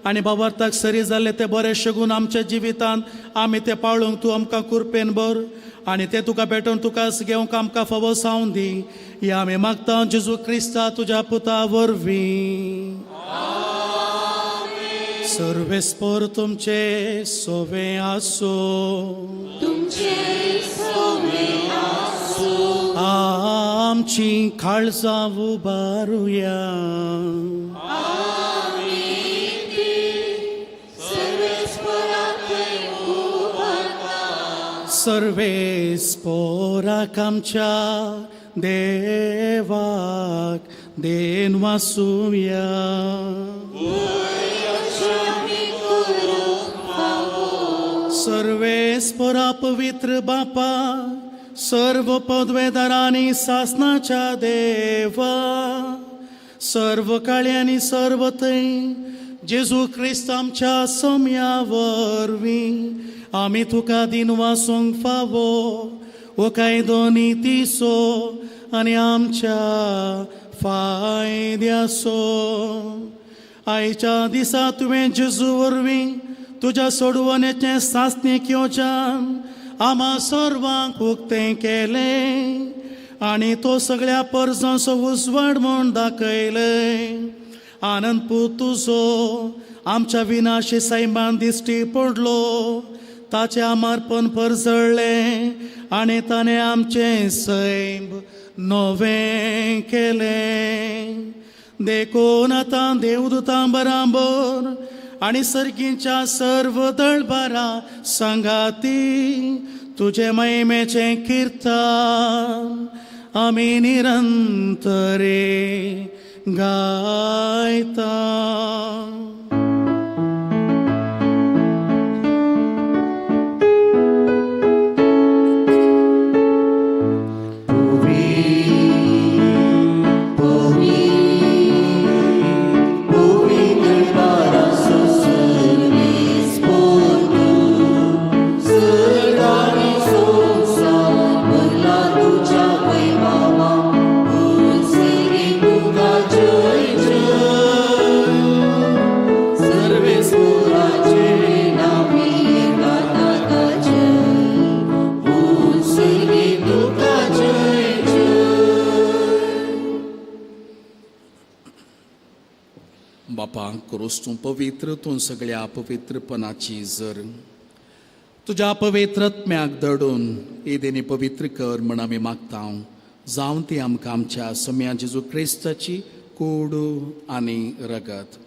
आनी भावार्थाक सरी जाल्ले ते बरे शगून आमच्या जिवितांत आमी ते पाळूंक तूं आमकां कुरपेन भर आनी ते तुका भेटोवन तुकाच घेवंक आमकां फावो जावन दी. ह्या आमी मागता जेजू क्रिस्ता तुज्या पुता वरवीं. सर्वेस्पर तुमचे सोवे आसो. आमची काळजां उबारुया. सर्वेस्पोराक आमच्या देवाक देन वासुया. सर्वेस्पोरा पवित्र बापा, सर्व पदवेदारांनी सासनाच्या देवा, सर्व काळ्यांनी सर्व थंय जेजू क्रिस्त आमच्या सम्या वरवीं आमी तुका दिन वासूंक फावो ओ कायदो नितीचो आनी आमच्या फायद्याचो. आयच्या दिसा तुवें जेजू वरवीं तुज्या सोडवणेचें सासणीक योजन आमा सर्वांक उक्तें केलें आनी तो सगळ्या परजांचो उजवाड म्हूण दाखयलें. आनंद पूत तुजो आमच्या विनाशी सैमान दिश्टी पडलो, ताचें आमारपण परजळ्ळें आनी ताणें आमचें सैम नवें केलें. देखून आतां देवदूतां बराबर आनी सर्गींच्या सर्व दळबारा सांगाती तुजे महिमेचें किर्तन आमी निरंतरे गायता. बापा, क्रूस तूं पवित्र, तूं सगळ्या पवित्रपणाची जर तुज्या पवित्रत्म्याक दडून ईदेनी पवित्र कर म्हण आमी मागता. जावन ती आमकां आमच्या सम्या जेजू क्रिस्ताची कूड आनी रगत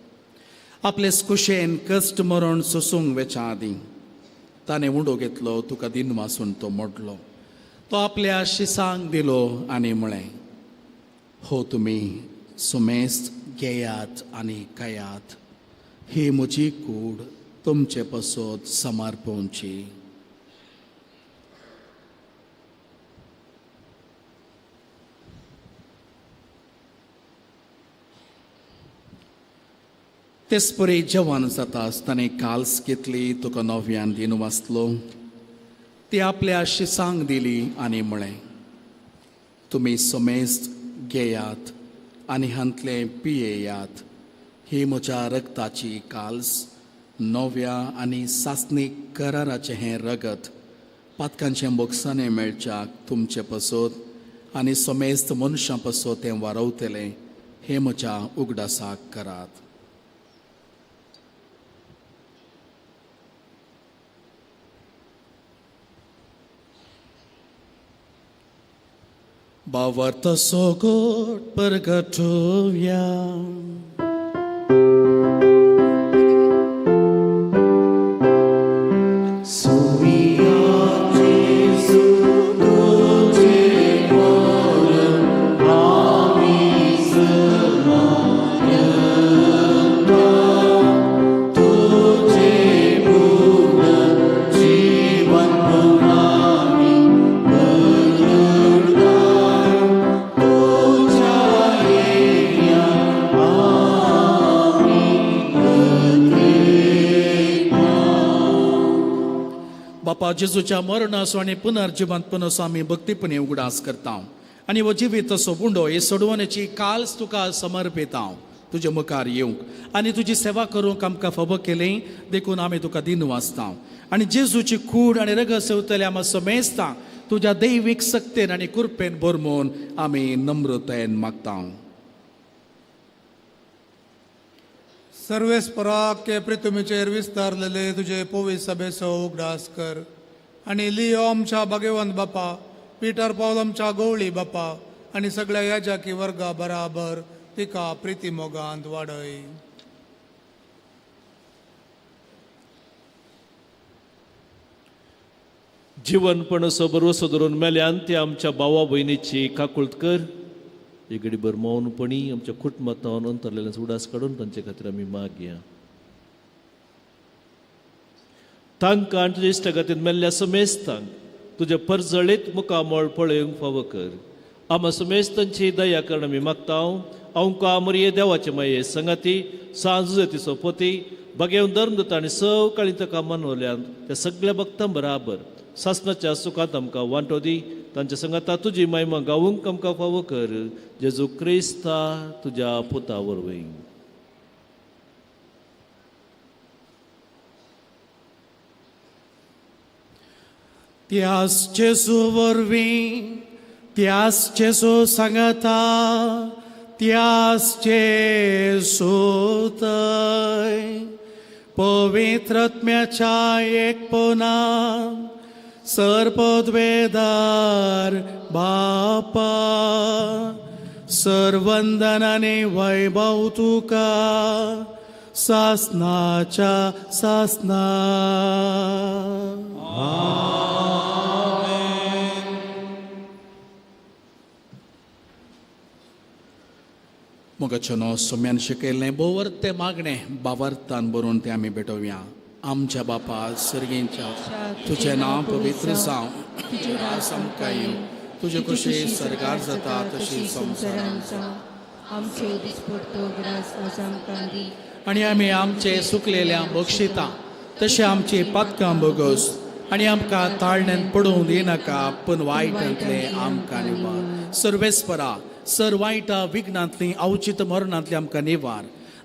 आपले कुशेन कश्ट मरण सोसूंक वेच्या आदीं ताणें उंडो घेतलो, तुका दिनवासून तो मोडलो, तो आपल्या शिसांक दिलो आनी म्हळें, हो तुमी सुमेस्त घेयात आनी खायात, ही म्हजी कूड तुमचे पसत समर्पणची. तेचपरी जेवण जाता आसतना काल्स घेतली, तुका नव्यान दिन वाचलो, ती आपल्या शिसांक दिली आनी म्हळें, तुमी समेस्त घेयात आनी हांतलें पियेयात, ही म्हज्या रगताची काल्स, नव्या आनी सासणीक कराराचें हें रगत पातकांचें बोगसाणें मेळच्याक तुमचे पसत आनी समेस्त मनशां पसत तें वारवतलें, हें म्हज्या उगडासाक करात. बावर्त सोगोट परगटुया. बापा, जेजूच्या मरणाचो आनी पुनर्जिवंतपणाचो आमी भक्तीपणी उगडास करता आनी हो जिवीत असो उंडो हे सोडवण्याची काल्स तुका समर्पिता. तुजे मुखार येवंक आनी तुजी सेवा करूंक आमकां फावो केली देखून आमी तुका दिन वाचता आनी जेजूची कूड आनी रगत सेवतले आमकां समेजता तुज्या दैवीक सक्तेन आनी कृपेन भरमून आमी नम्रतायेन मागता. सर्वेस्पराक के पृथ्वीचेर विस्तारलेले तुजे पवित्र सभेचो उगडास कर आनी लियो आमच्या भाग्यवंत बापा, पिटर पावल आमच्या गवळी बापा आनी सगळ्या याजाकी वर्गा बराबर तिका प्रिती मोगांत वाडय. जिवनपणाचो भरवसो धरून मेल्यान ते आमच्या भावा भयणीची काकुळत कर. एक घडीभर मौनपणी आमच्या कुटुंबांत अंतरलेल्या उडास काडून तांचे खातीर आमी मागया. तांकां आनी तुज्या इश्टागतीन मेल्ल्या समेस्तांक तुज्या परजळीत मुखामळ पळोवंक फावो कर. आमा समेस्तांची दया करण आमी मागता. आमकां मरिये देवाचे माये संगाती सांज तिचो पती बागेवन धर्म दिता आनी सवकाळी ताका मनवल्यान त्या सगळ्या भक्तां बराबर सासणाच्या सुखांत आमकां वांटो दी. तांच्या संगाता तुजी महिमा गावूंक आमकां फावो कर. जेजू क्रिस्ता तुज्या पुता वरवीं. त्यास जेजू वरवीं, त्यास जेजू सांगता, त्यास जेजू थंय पवित्रत्म्याच्या एकपणान सर्पद्वेदार बापा सर्वंदनाने वैभव तुका सासनाच्या सासना. मोगाचें सोम्यान शिकयल्लें भोवर्ते मागणें बावर्तान बरोवन तें आमी भेटोवया. आमच्या बापा सर्गींच्या तुजें नांव पवित्र जावं, तुजें राज आमकां येवं, तुजे कुशी सर्गार जाता तशी संवसारांत संवसारांत. आमचो दिसपडतो ग्रास आज आमकां दी आनी आमी आमचे सुकलेल्या बक्षिता तशें आमची पातकां बोगस आनी आमकां ताळण्यान पडोवंक दिनाका पूण वायटांतलें आमकां निवार. सर्वेस्परा सर वायटा विघ्नांतली अवचित मरणांतली आमकां निवार.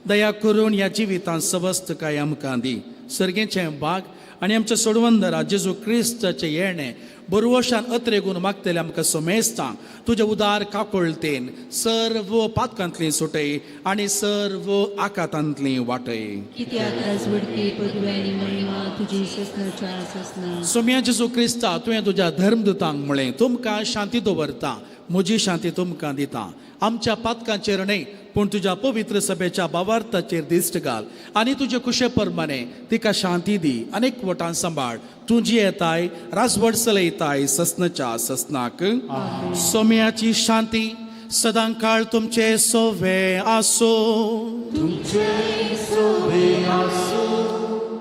दया करून ह्या जिवितांत सवस्तकाय आमकां दी. सर्गेचें भाग आनी आमच्या सोडवंदरा जेजू क्रिस्ताचें येणें बरवशान अत्रेगून मागतले आमकां समेस्तां तुज्या उदार काकुळतेन सर्व पातकांतली सुटय आनी सर्व आकातांतली वाटय. कित्याक राजवडकी पदवी आनी महिमा तुजी ससनाच्या ससना. सोम्या जेजू क्रिस्ता तुवें तुज्या धर्मदूतांक म्हळें तुमकां शांती दवरता, म्हजी शांती तुमकां दिता. आमच्या पातकांचेर न्हय पूण तुज्या पवित्र सभेच्या बावार्थाचेर दिश्ट घाल आनी तुजे कुशे प्रमाणे तिका शांती दी आनी एकवटान सांबाळ. तूं जी येताय राजवट चलयताय ससनाच्या ससनाक. सोम्याची शांती सदां काळ तुमचे सोवे आसो.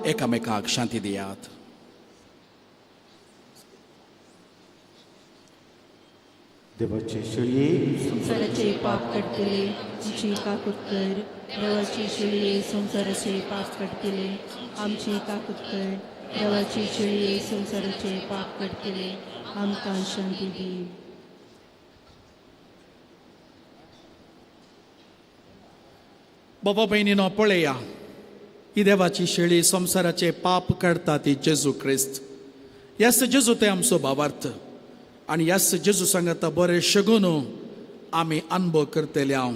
एकामेकाक शांती दियात. देवाचे शेळये संवसाराचे पाप काडटले आमची काकूत कर. देवाची शेळये संवसाराचे पाप काडटले आमची काकूत कर. देवाची शेळये संवसाराचे पाप काडटले आमकां शांती दी. बाबा भयणीनो पळया, ही देवाची शेळी संवसाराचे पाप काडटा ती जेजू क्रिस्त. ह्याच जेजू ते आमचो भावार्थ आनी ह्याच जेजू सांगता बरें शगून आमी अनुभव करतले हांव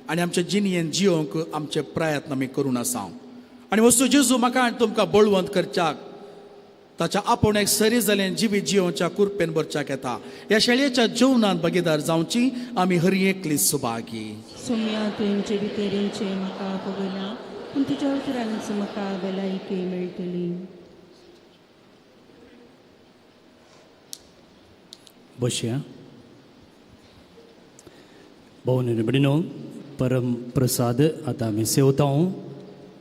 आनी आमच्या जिणेन जियोंक आमचे प्रयत्न आमी करून आसा. आनी वस्तू जेजू म्हाका आनी तुमकां बळवंत करच्याक ताच्या आपूण एक सरी जाल्यान जिवीत जियोवच्या कुरपेन भरच्याक येता. ह्या शेळयेच्या जेवणांत भागीदार जावची आमी हर एकली सुभागी. सोम्या तुमचे भितर येवचें म्हाका पगना पूण तुज्या उतरांच म्हाका भलायकी मेळटली. बसया. भोवन भयणीनो, परम प्रसाद आतां आमी सेवता.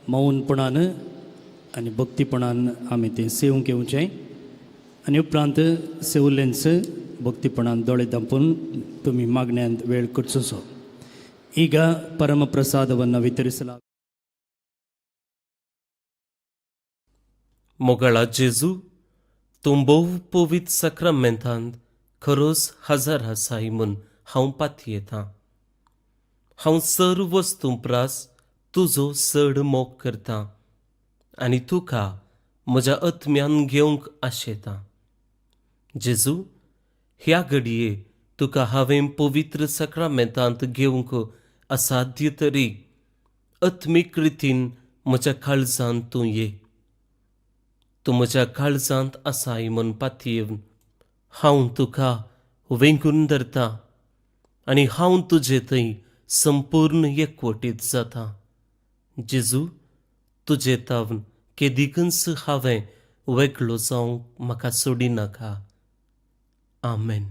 मौनपणान आनी भक्तीपणान आमी तें सेवंक येवचें आनी उपरांत सेवलेंच भक्तीपणान दोळे धांपून तुमी मागण्यांत वेळ करचोसो. ಈಗ ಪರಮ ಪ್ರಸಾದವನ್ನು ವಿತರಿಸಲಾಗ. मोगाळा जेजू, तूं भोव पवित्र साक्रामेंतांत खरोच हजर आसाय म्हूण हांव पातयेतां. हांव सर्व वस्तूं प्रास तुजो चड मोग करतां आनी तुका म्हज्या आत्म्यान घेवंक आशेतां. जेजू, ह्या घडये तुका हांवें पवित्र सक्रामेंतांत घेवंक असाध्य तरी आत्मीक रितीन म्हज्या काळजांत तूं ये. तूं म्हज्या काळजांत आसाय म्हूण पातयेवन हांव तुका वेंगून धरतां आनी हांव तुजे थंय संपूर्ण एकवटीत जाता. जेजू, तुजे तावन केदिकूच हांवें वेगळो जावंक म्हाका सोडिनाका. आमेन.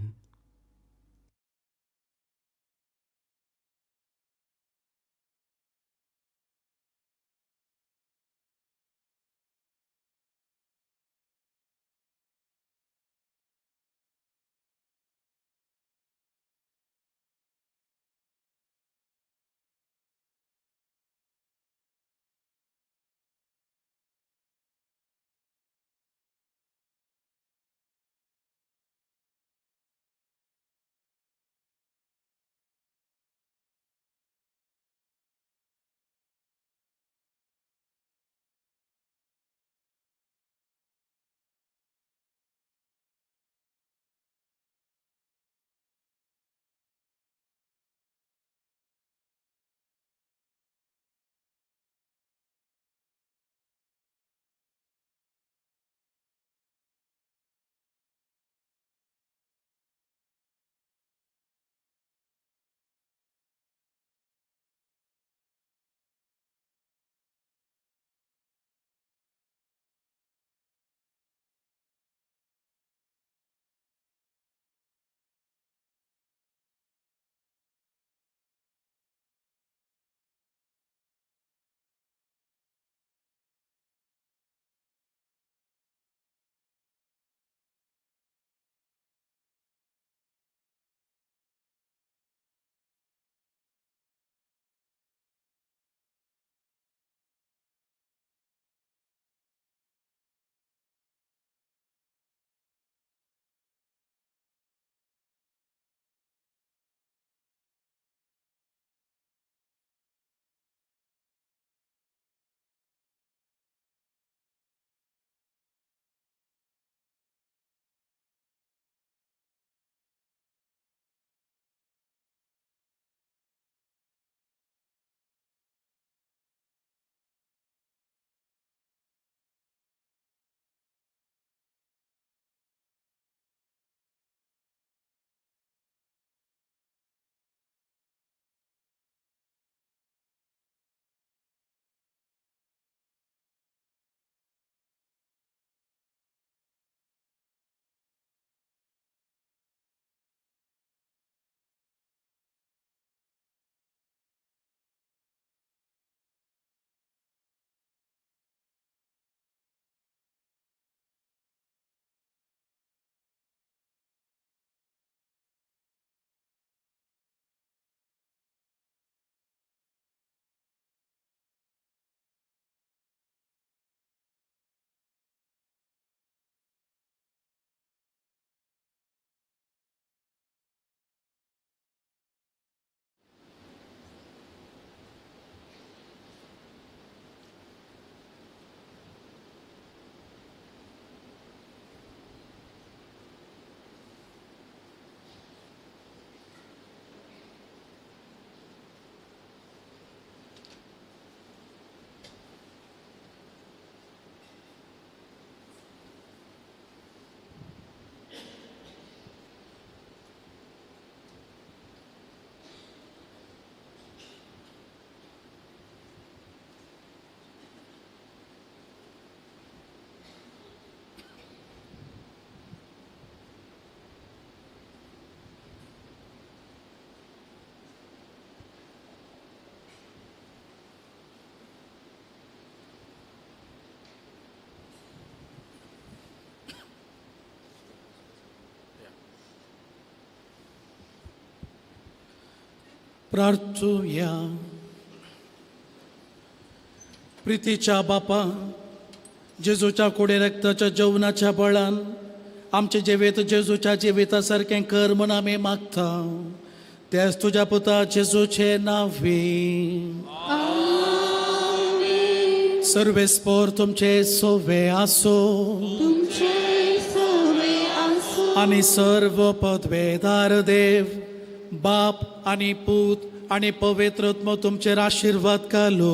प्रार्थुया. प्रितीच्या बापा, जेजूच्या कुडे रक्ताच्या जेवणाच्या बळान आमचे जिवीत जेजूच्या जिविता सारकें कर म्हूण आमी मागता. त्याच तुज्या पुता जेजूचे नांवी. सर्वेस्पोर तुमचे सोवे आसो. तुमचे सवे आसूं. आनी सर्व पदवेदार देव बाप आनी पूत आनी पवित्र आत्मो तुमचेर आशिर्वाद घालू.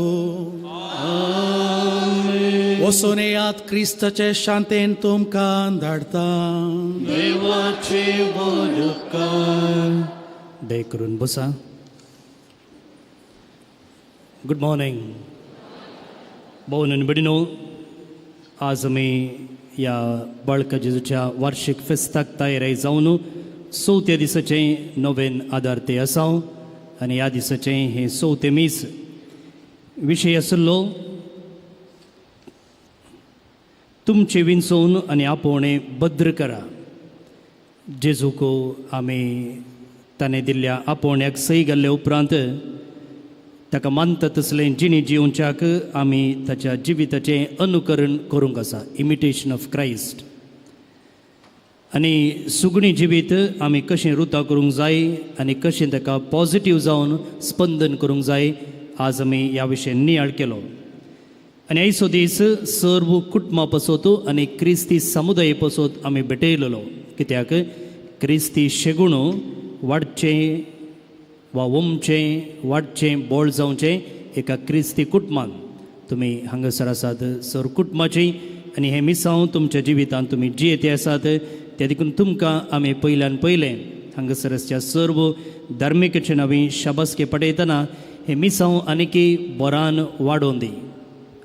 वचून येयात, क्रिस्ताचे शांतेन तुमकां धाडता. देवाचे उपकार. दया करून बसा. गुड मॉर्निंग भाऊ आनी भयणीनो. आज आमी ह्या बाळका जेजूच्या वार्षिक फेस्ताक तयारी जावन चवथ्या दिसाचें नवेन आदार ते आसा आनी ह्या दिसाचें हें चवथें मीस. विशय आशिल्लो तुमचें विंचोवन आनी आपोवणें भद्र करा. जेजूक आमी ताणें दिल्ल्या आपोवण्याक सही घाल्ल्या उपरांत ताका मानता तसलें जिणी जिवच्याक आमी ताच्या जिविताचें अनुकरण करूंक आसा, इमिटेशन ऑफ क्रायस्ट. आनी सुगणी जिवीत आमी कशें रुता करूंक जाय आनी कशें ताका पॉजिटीव जावन स्पंदन करूंक जाय, आज आमी ह्या विशय नियाळ केलो. आनी आयचो दीस सर्व कुटुंबा पासत आनी क्रिस्ती समुदाय पासत आमी भेटयलेलो, कित्याक क्रिस्ती शेगुण वाडचें वा ओमचें वाडचें बोळ जावचें एका क्रिस्ती कुटुंबान. तुमी हांगासर आसात सर कुटुंबाची आनी हें मिसांव तुमच्या जिवितांत तुमी जियेते आसात, ते देखून तुमकां आमी पयल्यान पयलें हांगासर आसच्या सर्व धार्मिकाचे नांवी शाबासके पटयतना हें मिसांव आनीकी बोरान वाडोवन दी.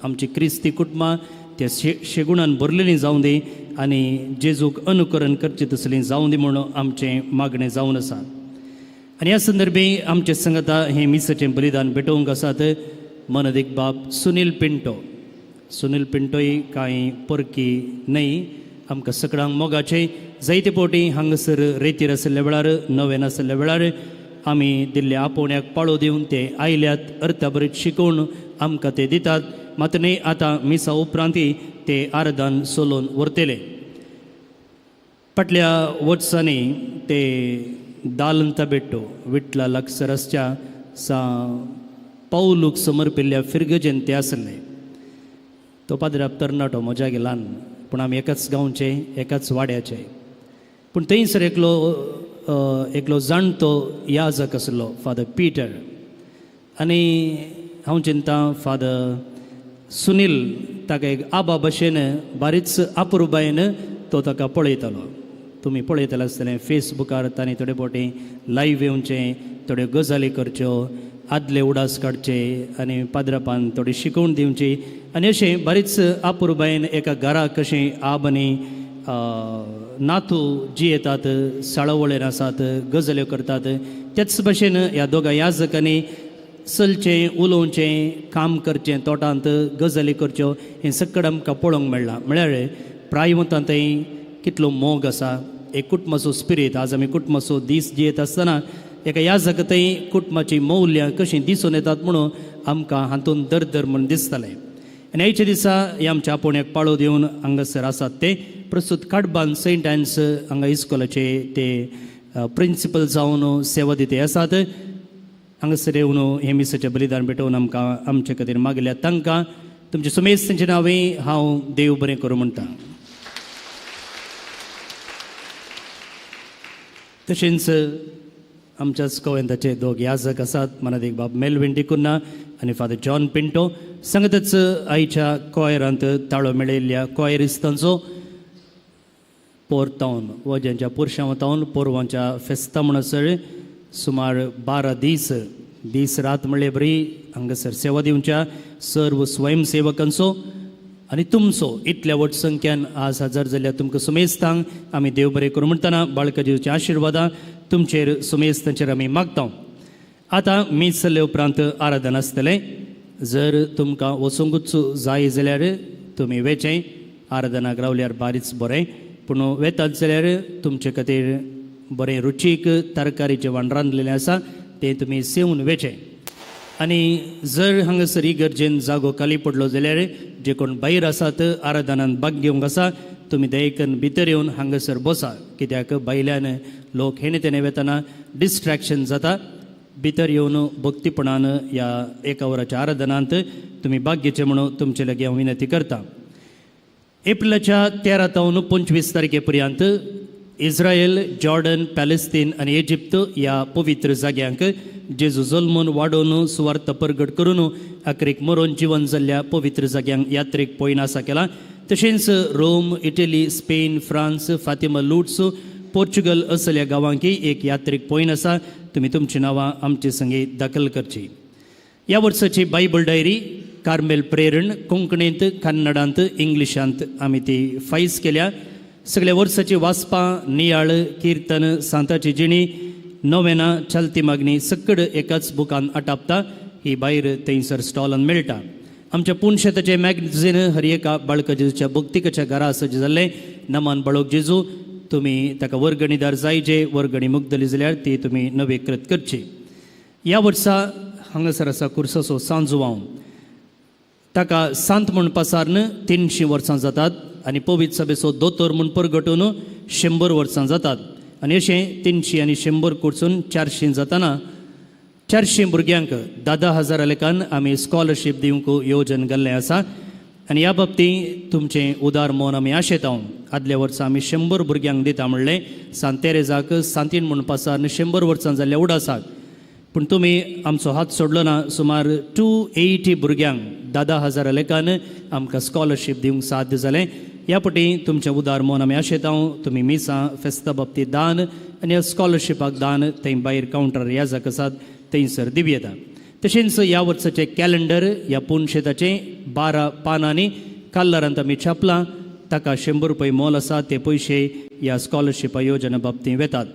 आमची क्रिस्ती कुटुंबां त्या शेगुणान भरलेलीं जावं दी आनी जेजूक अनुकरण करचें तसलीं जावं दी म्हणून आमचें मागणें जावन आसा. आनी ह्या संदर्भी आमचे संगता हें मिसाचें बलिदान भेटोवंक आसात मनदीक बाब सुनील पिंटो. सुनील पिंटोय कांय परकी न्हय, आमकां सगळ्यांक मोगाचे. जायते फावटी हांगासर रेतीर आशिल्ल्या वेळार, नवें आशिल्ल्या वेळार आमी दिल्ल्या आपोवण्याक पाळो दिवन ते आयल्यात, अर्थाभरीत शिकोवन आमकां ते दितात. मात न्हय आतां मिसा उपरांतय ते आर्दान सोलोवन व्हरतले. फाटल्या वर्सांनी ते दालंता बेट्टो विटला लागसर आसच्या सा पावलूक समर्पिल्ल्या फिरगजेन ते आसले. तो पाद्राप तरणाटो, म्हज्या ल्हान, पूण आमी एकाच गांवचे, एकाच वाड्याचे. पूण थंयसर एकलो एकलो जाणटो याजक आसलो, फादर पिटर. आनी हांव चिंता फादर सुनील ताका एक आबा भशेन बारीच अपुरबायेन तो ताका पळयतालो. तुमी पळयतले आसतलें फेसबुकार तांणी थोडे फावटी लायव्ह येवचें, थोड्यो गजाली करच्यो, आदले उडास काडचे आनी पाद्रापान थोडी शिकोवन दिवची आनी अशें बारीच अपुरबायेन एका घरा कशें आब आनी नातू जी येतात, साळावळेर आसात, गजाल्यो करतात, त्याच भशेन ह्या दोगां याजकांनी चलचें, उलोवचें, काम करचें, तोटांत गजाली करच्यो, हें सगळें आमकां पळोवंक मेळ्ळां. म्हळ्यार प्रायवंतां थंय कितलो मोग आसा, एक कुटुंबाचो स्पिरीत. आज आमी कुटुंबाचो दीस जियेत आसतना एका याजक थंय कुटुंबाचीं मौल्यां कशीं दिसून येतात म्हणून आमकां हातूंत दर म्हूण दिसतालें. आनी आयच्या दिसा ह्या आमच्या आपोवण्याक पाळो दिवन हांगासर आसात ते प्रस्तूत काडबान सेंट एन्स हांगा इस्कोलाचे ते प्रिंसिपल जावन सेवा दिते आसात. हांगासर येवन हें मिसाचें बलिदान भेटोवन आमकां आमचे खातीर मागल्या तांकां तुमचे सुमेस तांचे नांवे हांव देव बरें करूं म्हणटा. तशेंच आमच्याच गोविंदाचे दोग याजक आसात, मनादीक बाब मेलविन डिकुन्ना आनी फादर जॉन पिंटो. सांगतच आयच्या कॉयरांत ताळो मेळयल्ल्या कॉयरिस्तांचो पोरतावन वज्यांच्या पुरशांव पोरवांच्या फेस्ता म्हणसर सुमार 12 दीस दीस रात म्हणले बरी हांगासर सेवा दिवच्या सर्व स्वयंसेवकांचो आनी तुमचो इतल्या व्हड संख्यान आज हजर जाल्यार तुमकां सुमेस्तांक आमी देव बरें करूं म्हणटना बाळका जेजूच्या आशिर्वादां तुमचेर सुमेस्तांचेर आमी मागता. आतां मीस जाल्ले उपरांत आराधन आसतलें. जर तुमकां वचूंकूच जाय जाल्यार तुमी वेचें, आराधनाक रावल्यार बारीच बरें, पूण वेतात जाल्यार तुमचे खातीर बरें रुचीक तरकारी जेवण रांदलेलें आसा तें तुमी सेवन वेचें. आनी जर हांगासर इगर्जेन जागो खाली पडलो जाल्यार जे कोण भायर आसात आराधनान भाग घेवंक आसा तुमी दयेकन भितर येवन हांगासर बसा, कित्याक भायल्यान लोक हेणे तेणे वेतना डिस्ट्रॅक्शन जाता. भितर येवन भक्तीपणान ह्या एका वराच्या आराधनांत तुमी भाग घेवचें म्हणून तुमचे लागीं हांव विनंती करता. एप्रिलाच्या 13 तावन 25 तारखे पर्यंत इस्रायल, जॉर्डन, पॅलेस्तीन आनी इजिप्त ह्या पवित्र जाग्यांक जेजू जल्मून वाडोवन सुवार्थ परगट करून अखेरेक मरोन जिवन जाल्ल्या पवित्र जाग्यांक यात्रेक पळयन आसा केला. तशेंच Rome, Italy, Spain, France, Fatima, Lourdes, Portugal असल्या गांवांकी एक यात्रेक पळयन आसा. तुमी तुमची नांवां आमचे संगी दाखल करची. ह्या वर्साची बायबल डायरी कार्मेल प्रेरण कोंकणींत, कन्नडांत, इंग्लिशांत आमी ती फायज केल्या. सगळ्या वर्साची वाचपां, नियाळ, किर्तन, सांताची जिणी, नोवेना, चलती मागणी सकड एकाच बुकान आटापता. ही भायर थंयसर स्टॉलान मेळटा. आमच्या पुनशेताचें मॅगझीन हर एका बाळका जेजूच्या भक्तिकाच्या घरा सज्ज जाल्लें नमान बाळक जेजू. तुमी ताका वर्गणीदार जाय, जे वर्गणी मुगदली जाल्यार ती तुमी नवीकृत करची. ह्या वर्सा हांगासर आसा कुर्साचो सांजुवांव, ताका सांत म्हूण पासारन 300 वर्सां जातात आनी पवित्र सभेचो दोतोर म्हूण परगटून 100 वर्सां जातात. आनी अशें 300 आनी 100 कडसून 400 जाताना 400 भुरग्यांक 10,000 लेखान आमी स्कॉलरशीप दिवंक योजन घाल्लें आसा. आनी ह्या बाबतींत तुमचें उदार मन आमी आशेता. आदल्या वर्सा आमी 100 भुरग्यांक दिता म्हणलें, सांत तेरेजाक सांतीन म्हूण पासार 100 वर्सां जाल्ल्या उडासाक, पूण तुमी आमचो हात सोडलो ना. सुमार 280 भुरग्यांक 10,000 लेखान आमकां स्कॉलरशीप दिवंक साध्य जालें. ह्या पटी तुमचें उदार मन आमी आशेता. तुमी मिसां फेस्ता बाबतींत दान आनी ह्या स्कॉलरशिपाक दान थंय भायर कावंटर याजक आसात थंयसर दिवं येता. तशेंच ह्या वर्साचें कॅलेंडर ह्या पुनशेताचें 12 पानांनी कल्लरांत आमी छापलां. ताका 100 रुपये मोल आसा. ते पयशे ह्या स्कॉलरशिपा योजना बाबतींत वेतात.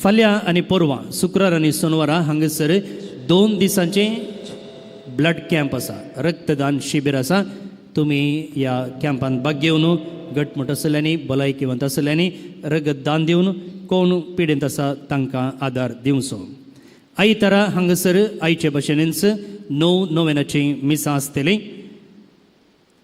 फाल्यां आनी परवां शुक्रार आनी सोनवारा हांगासर 2 दिसांचें ब्लड कॅम्प आसा, रक्तदान शिबीर आसा. तुमी ह्या कॅम्पान भाग घेवन घटमूट आसल्यांनी, भलायकीवंत आसल्यांनी रगत दान दिवन कोण पिडेंत आसा तांकां आदार दिवचो. आयतारा हांगासर आयचे भशेनच 9 नोवेनाचीं मिसां आसतलीं.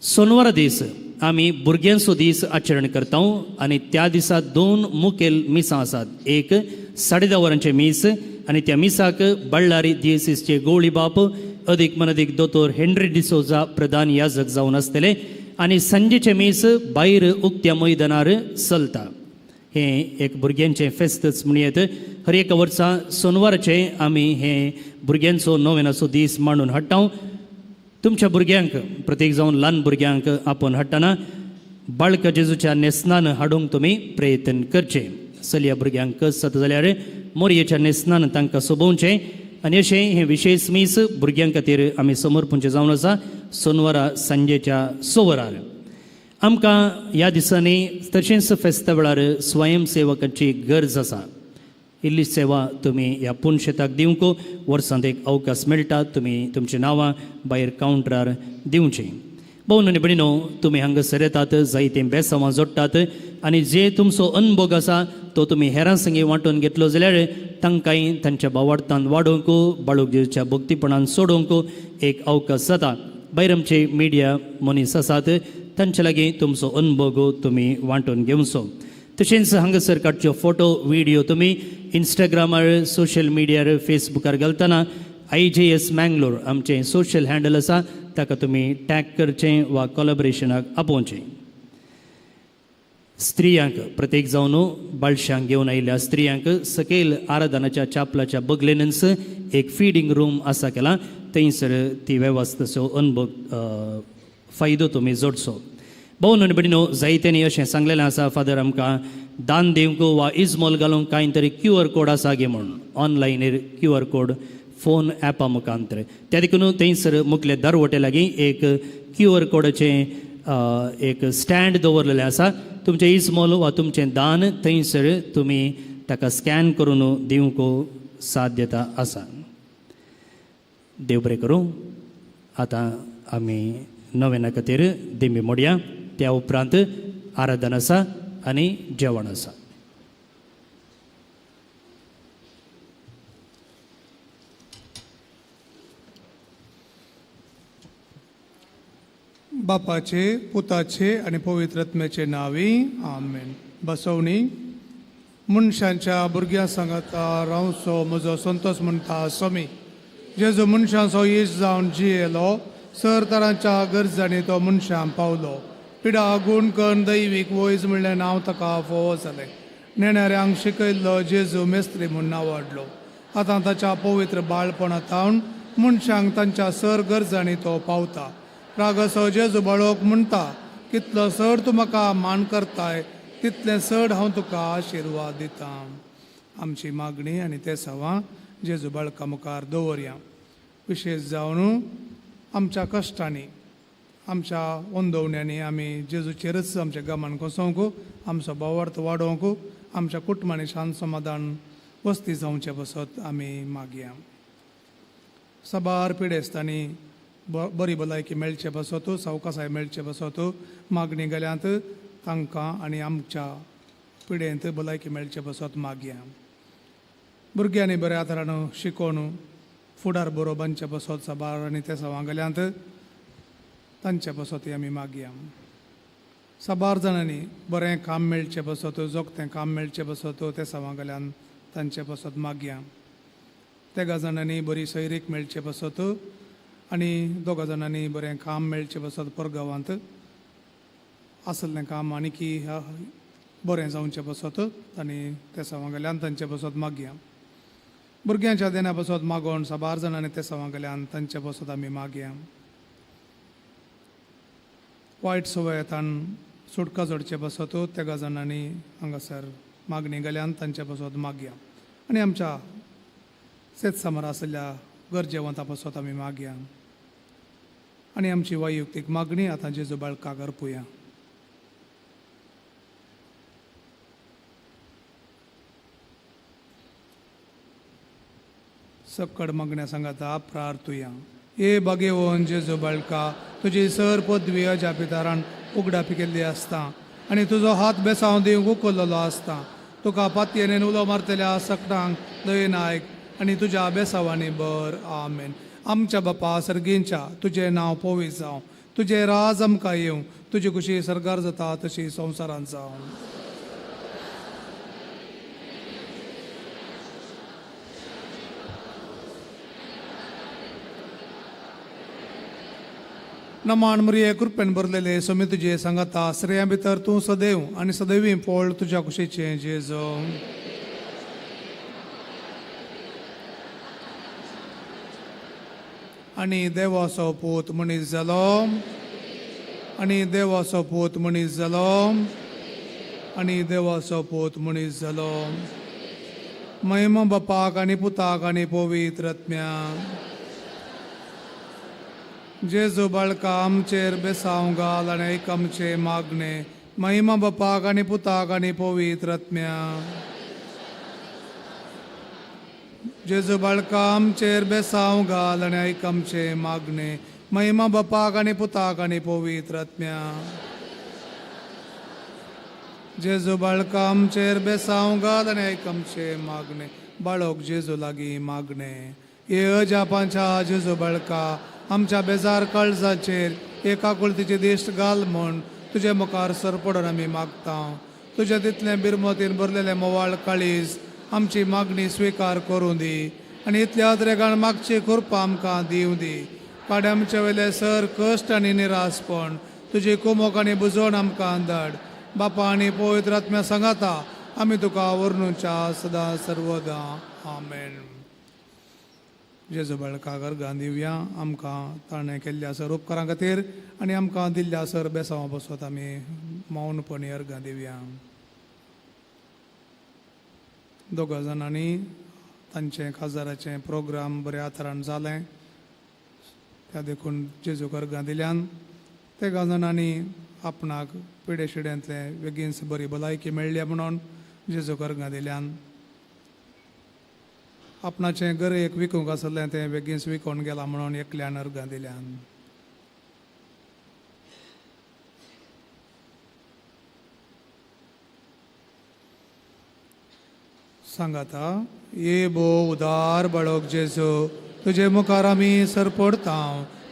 सोनवारा दीस आमी भुरग्यांचो दीस आचरण करता आनी त्या दिसा 2 मुखेल मिसां आसात. एक 10:30 वरांचें मीस आनी त्या मिसाक बळ्ळारी दियसीसचे गोवळी बाप अदीक मनदीक दोतोर हेनरी डिसोजा प्रधान याजक जावन आसतले आनी सांजेचें मीस भायर उक्त्या मैदानार चलता. हें एक भुरग्यांचें फेस्तच म्हणयेत. हर एका वर्सा सोनवाराचें आमी हें भुरग्यांचो नोवेनाचो दीस मांडून हाडटा. तुमच्या भुरग्यांक, प्रत्येक जावन ल्हान भुरग्यांक आपोवन हाडटना बाळका जेजूच्या न्हेसनान हाडूंक तुमी प्रयत्न करचे. चलया भुरग्यांक कस जाता जाल्यार मोरयेच्या न्हेसनान तांकां सोबोवचें. आनी अशें हें विशेश मीस भुरग्यां खातीर आमी समर्पणचें जावन आसा सोनवारा सांजेच्या 6 वरार. आमकां ह्या दिसांनी तशेंच फेस्ता वेळार स्वयंसेवकांची गरज आसा. इल्ली सेवा तुमी ह्या पुनशेताक दिवंक वर्सांत एक अवकाश मेळटा. तुमी तुमचीं नांवां भायर कावंटरार दिवचीं. भोवन आनी भयणीनो, तुमी हांगासर येतात, जायतीं बेसांवां जोडटात आनी जे तुमचो अनभोग आसा तो तुमी हेरां संगी वांटून घेतलो जाल्यार तांकांय तांच्या भावार्थान वाडोवंक, बाळूक जेजूच्या भक्तीपणान सोडोवंक एक अवकाश जाता. भायर आमचे मिडिया मनीस आसात तांचे लागीं तुमचो अनभोग तुमी वांटून घेवचो. तशेंच हांगासर काडच्यो फोटो व्हिडियो तुमी इंस्टाग्रामार, सोशल मिडियार, फेसबुकार घालतना IJS Mangalore आमचें सोशल हँडल आसा ताका तुमी टॅग करचें वा कोलॅबरेशनाक आपोवचें. स्त्रियांक प्रत्येक जावन बाळशांक घेवन आयिल्ल्या स्त्रियांक सकयल आराधनाच्या चापलाच्या बगलेनच एक फिडींग रूम आसा केला, थंयसर ती वेवस्थेचो अनुभव फायदो तुमी जोडचो. भोवन आनी भयणीनो, जायत्यांनी अशें सांगलेलें आसा, फादर आमकां दान दिवंक वा इजमोल घालूंक कांय तरी QR code आसा गे म्हूण, ऑनलायनीर QR code phone एपा मुखांतर. त्या देखून थंयसर मुखले दरवटे लागीं एक QR कोडाचें एक स्टँड दवरलेलें आसा. तुमचें इजमोल वा तुमचें दान थंयसर तुमी ताका स्कॅन करून दिवंक साध्यता आसा. देव बरें करूं. आतां आमी नवेना खातीर दिमी मोडया. त्या उपरांत आराधन आसा आनी जेवण आसा. बापाचे, पुताचे आनी पवित्र आत्म्याचे नांवी आमेन. बसवणी मनशांच्या भुरग्यां सांगाता रावचो म्हजो संतोष म्हणटा स्वामी. जेजू मनशांचो इश्ट जावन जियेलो, सर तरांच्या गरजांनी तो मनशां पावलो. पिडा गूण करून दैवीक वयज म्हणलें नांव ताका फोवो जालें. नेणाऱ्यांक शिकयल्लो जेजू मेस्त्री म्हूण नांवाडलो. आतां ताच्या पवित्र बाळपणांत मनशांक तांच्या सर गरजांनी तो पावता. रागसो जेजू बाळोक म्हणटा, कितलो चड तूं म्हाका मान करताय तितलें चड हांव तुका आशिर्वाद दितां. आमची मागणी आनी ते सवां जेजू बाळका मुखार दवरया. विशेश जावन आमच्या कश्टांनी, आमच्या ओंदवण्यांनी आमी जेजूचेरच आमचें गमन कोसोवंक, आमचो भावार्थ वाडोवंक, आमच्या कुटुंबांनी शांत समाधान वस्ती जावचे पासत आमी मागया. साबार पिडेस्तांनी बरी भलायकी मेळचे पासत, सावकासाय मेळचे पासत मागणी गेल्यांत तांकां आनी आमच्या पिडेंत भलायकी मेळचे पासत मागया. भुरग्यांनी बऱ्या तरान शिकोवन फुडार बरो बांदचे पासत साबार आनी ते सवां गेल्यांत तांचे पासत आमी मागया. साबार जाणांनी बरें काम मेळचें पासत, जोगतें काम मेळचें पासत ते सवां गेल्यान तांचे पासत मागया. तेगा जाणांनी बरी सैरीक मेळचे पासत आनी दोगा जाणांनी बरें काम मेळचें पासत परगांवांत आसलें काम आनीकी बरें जावचें पासत आनी ते सवां गेल्यान तांचे पासत मागया. भुरग्यांच्या देण्या पासत मागोवन साबार जाणांनी ते सवां गेल्यान तांचे पासत आमी मागया. वायट सवयेंतान सुटका जोडचे पासत तेगा जाणांनी हांगासर मागणी गेल्यान तांचे पासत मागया. आनी आमच्या शेत सामार आशिल्ल्या गरजेवंता पासत आमी मागया. आनी आमची वैयक्तीक मागणी आतां जेजू बाळकाक अर्पुया. सक्कड मागण्या सांगाता प्रार्थुया. ए बागेवन जेजू बाळका, तुजी सर पदवी अजापितारान उगडापी केल्ली आसता आनी तुजो हात बेसांव दिवंक उखल्लेलो आसता. तुका पातयेन उलो मारतल्या सकटांक दयेन आयक आनी तुज्या बेसांवांनी बर. आमेन. आमच्या बापा सर्गींच्या, तुजें नांव पवित्र जावं, तुजें राज आमकां येवं, तुजी खुशी सर्गार जाता तशी संवसारांत जावं. नमान मरिये, कृपेन भरलेले, स्वामी तुजे सांगाता, स्त्रियां भितर तूं सदैव आनी सदैवी फळ तुज्या कुशीचें जेजू. आनी देवाचो पूत मनीस जालो, आनी देवाचो पूत मनीस जालो, आनी देवाचो पूत मनीस जालो. महिमा बापाक आनी पुताक आनी पवित्र आत्म्याक. जेजू बाळका आमचेर बेसांव घाल आनी एक आमचे मागणे. महिमा बापाक आनी पुताक आनी पवित्र आत्म्याक. जेजू बाळका आमचेर बेसांव घाल आनी आयक आमचे मागणे. महिमा बापाक आनी पुताक आनी पवित्र आत्म्याक. जेजू बाळका आमचेर बेसांव घाल आनी आयक आमचे मागणे. बाळक जेजू लागीं मागणे. हे अजापांच्या जेजू बाळका, आमच्या बेजार काळजाचेर एका कुळतीची दिश्ट घाल म्हूण तुजे मुखार सरपडून आमी मागता. तुज्या तितलें बिरमतीन भरलेलें मोवाळ काळीज आमची मागणी स्विकार करूं दी आनी इतल्या अद्रेगान मागची कृपा आमकां दिवं दी. काड आमचे वयले सर कश्ट आनी निरासपण, तुजी कुमोक आनी बुजवण आमकां धाड. बापा आनी पवित्र आत्म्या सांगाता आमी तुका वर्णुच्या सदां सर्वदां. आमेन. जेजू बाळका गर्गां दिवया आमकां ताणें केल्ल्या सर उपकारां खातीर आनी आमकां दिल्ल्या सर बेसांवा बसत आमी मौनपणी अर्गां दिवया. दोगा जाणांनी तांचें काजाराचें प्रोग्राम बऱ्या तरान जालें त्या देखून जेजूक अर्गां दिल्यान. तेगा जाणांनी आपणाक पिडे शिड्यांतले बेगीनच बरी भलायकी मेळ्ळी म्हणून जेजूक अर्गां दिल्यान. आपणाचें घर एक विकूंक आसलें तें बेगीनच विकून गेलां म्हणून एकल्यान अर्गां दिल्यान. सांगाता ये भो उदार बाळक जेजू, तुजे मुखार आमी सरपडता.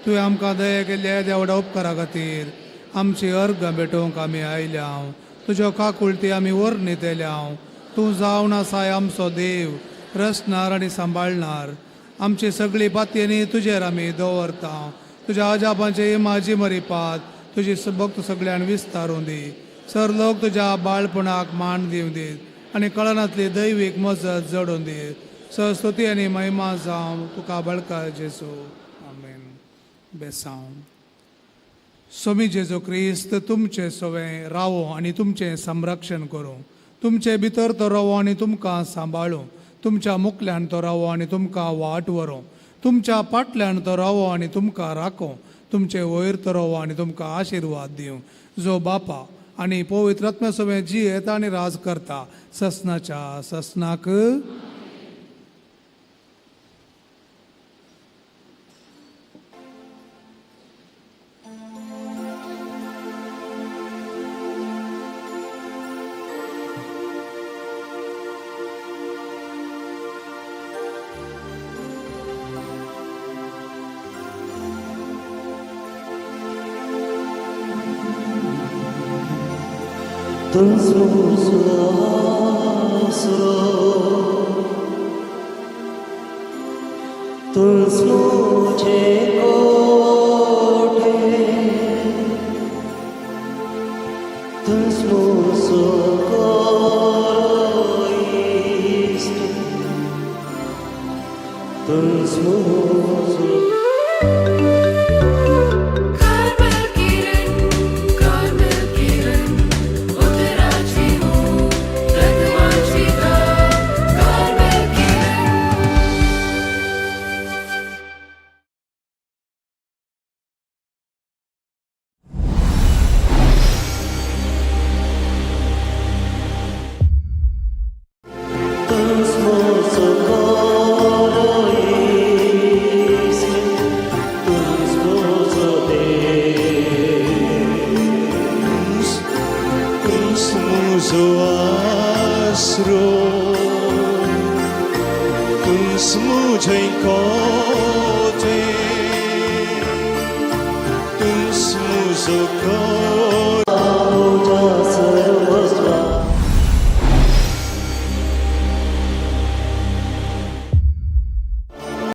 तुवें आमकां दया केल्ल्या येद्या व्हडा उपकारा खातीर आमची अर्गां भेटोवंक आमी आयल्या. तुज्यो काकुळटी आमी वर्णितल्या. तूं जावन आसाय आमचो देव, रचणार आनी सांबाळणार. आमची सगळी पातयेनी तुजेर आमी दवरता. तुज्या अजापांचे इमाजी मरिपात तुजी भक्त सगळ्यान विस्तारून दी. सर लोक तुज्या बाळपणाक मान दिवं दीत आनी कळनांतली दैवीक मजत जडून दी. स्तुती आनी महिमा जावं तुका बळका जेजू. आमेन. बेसांव. सोमी जेजू क्रिस्त तुमचे सवें रावो आनी तुमचें संरक्षण करूं. तुमचे भितर तो रावो आनी तुमकां सांबाळूं. तुमच्या मुखल्यान तो रावो आनी तुमकां वाट व्हरूं. तुमच्या पाटल्यान तो रावो आनी तुमकां राखूं. तुमचे वयर तो रावो आनी तुमकां आशिर्वाद दिवं. जो बापा आनी पवित्र आत्म्या सवें जियेता आनी राज करता ससनाच्या ससनाक. Cause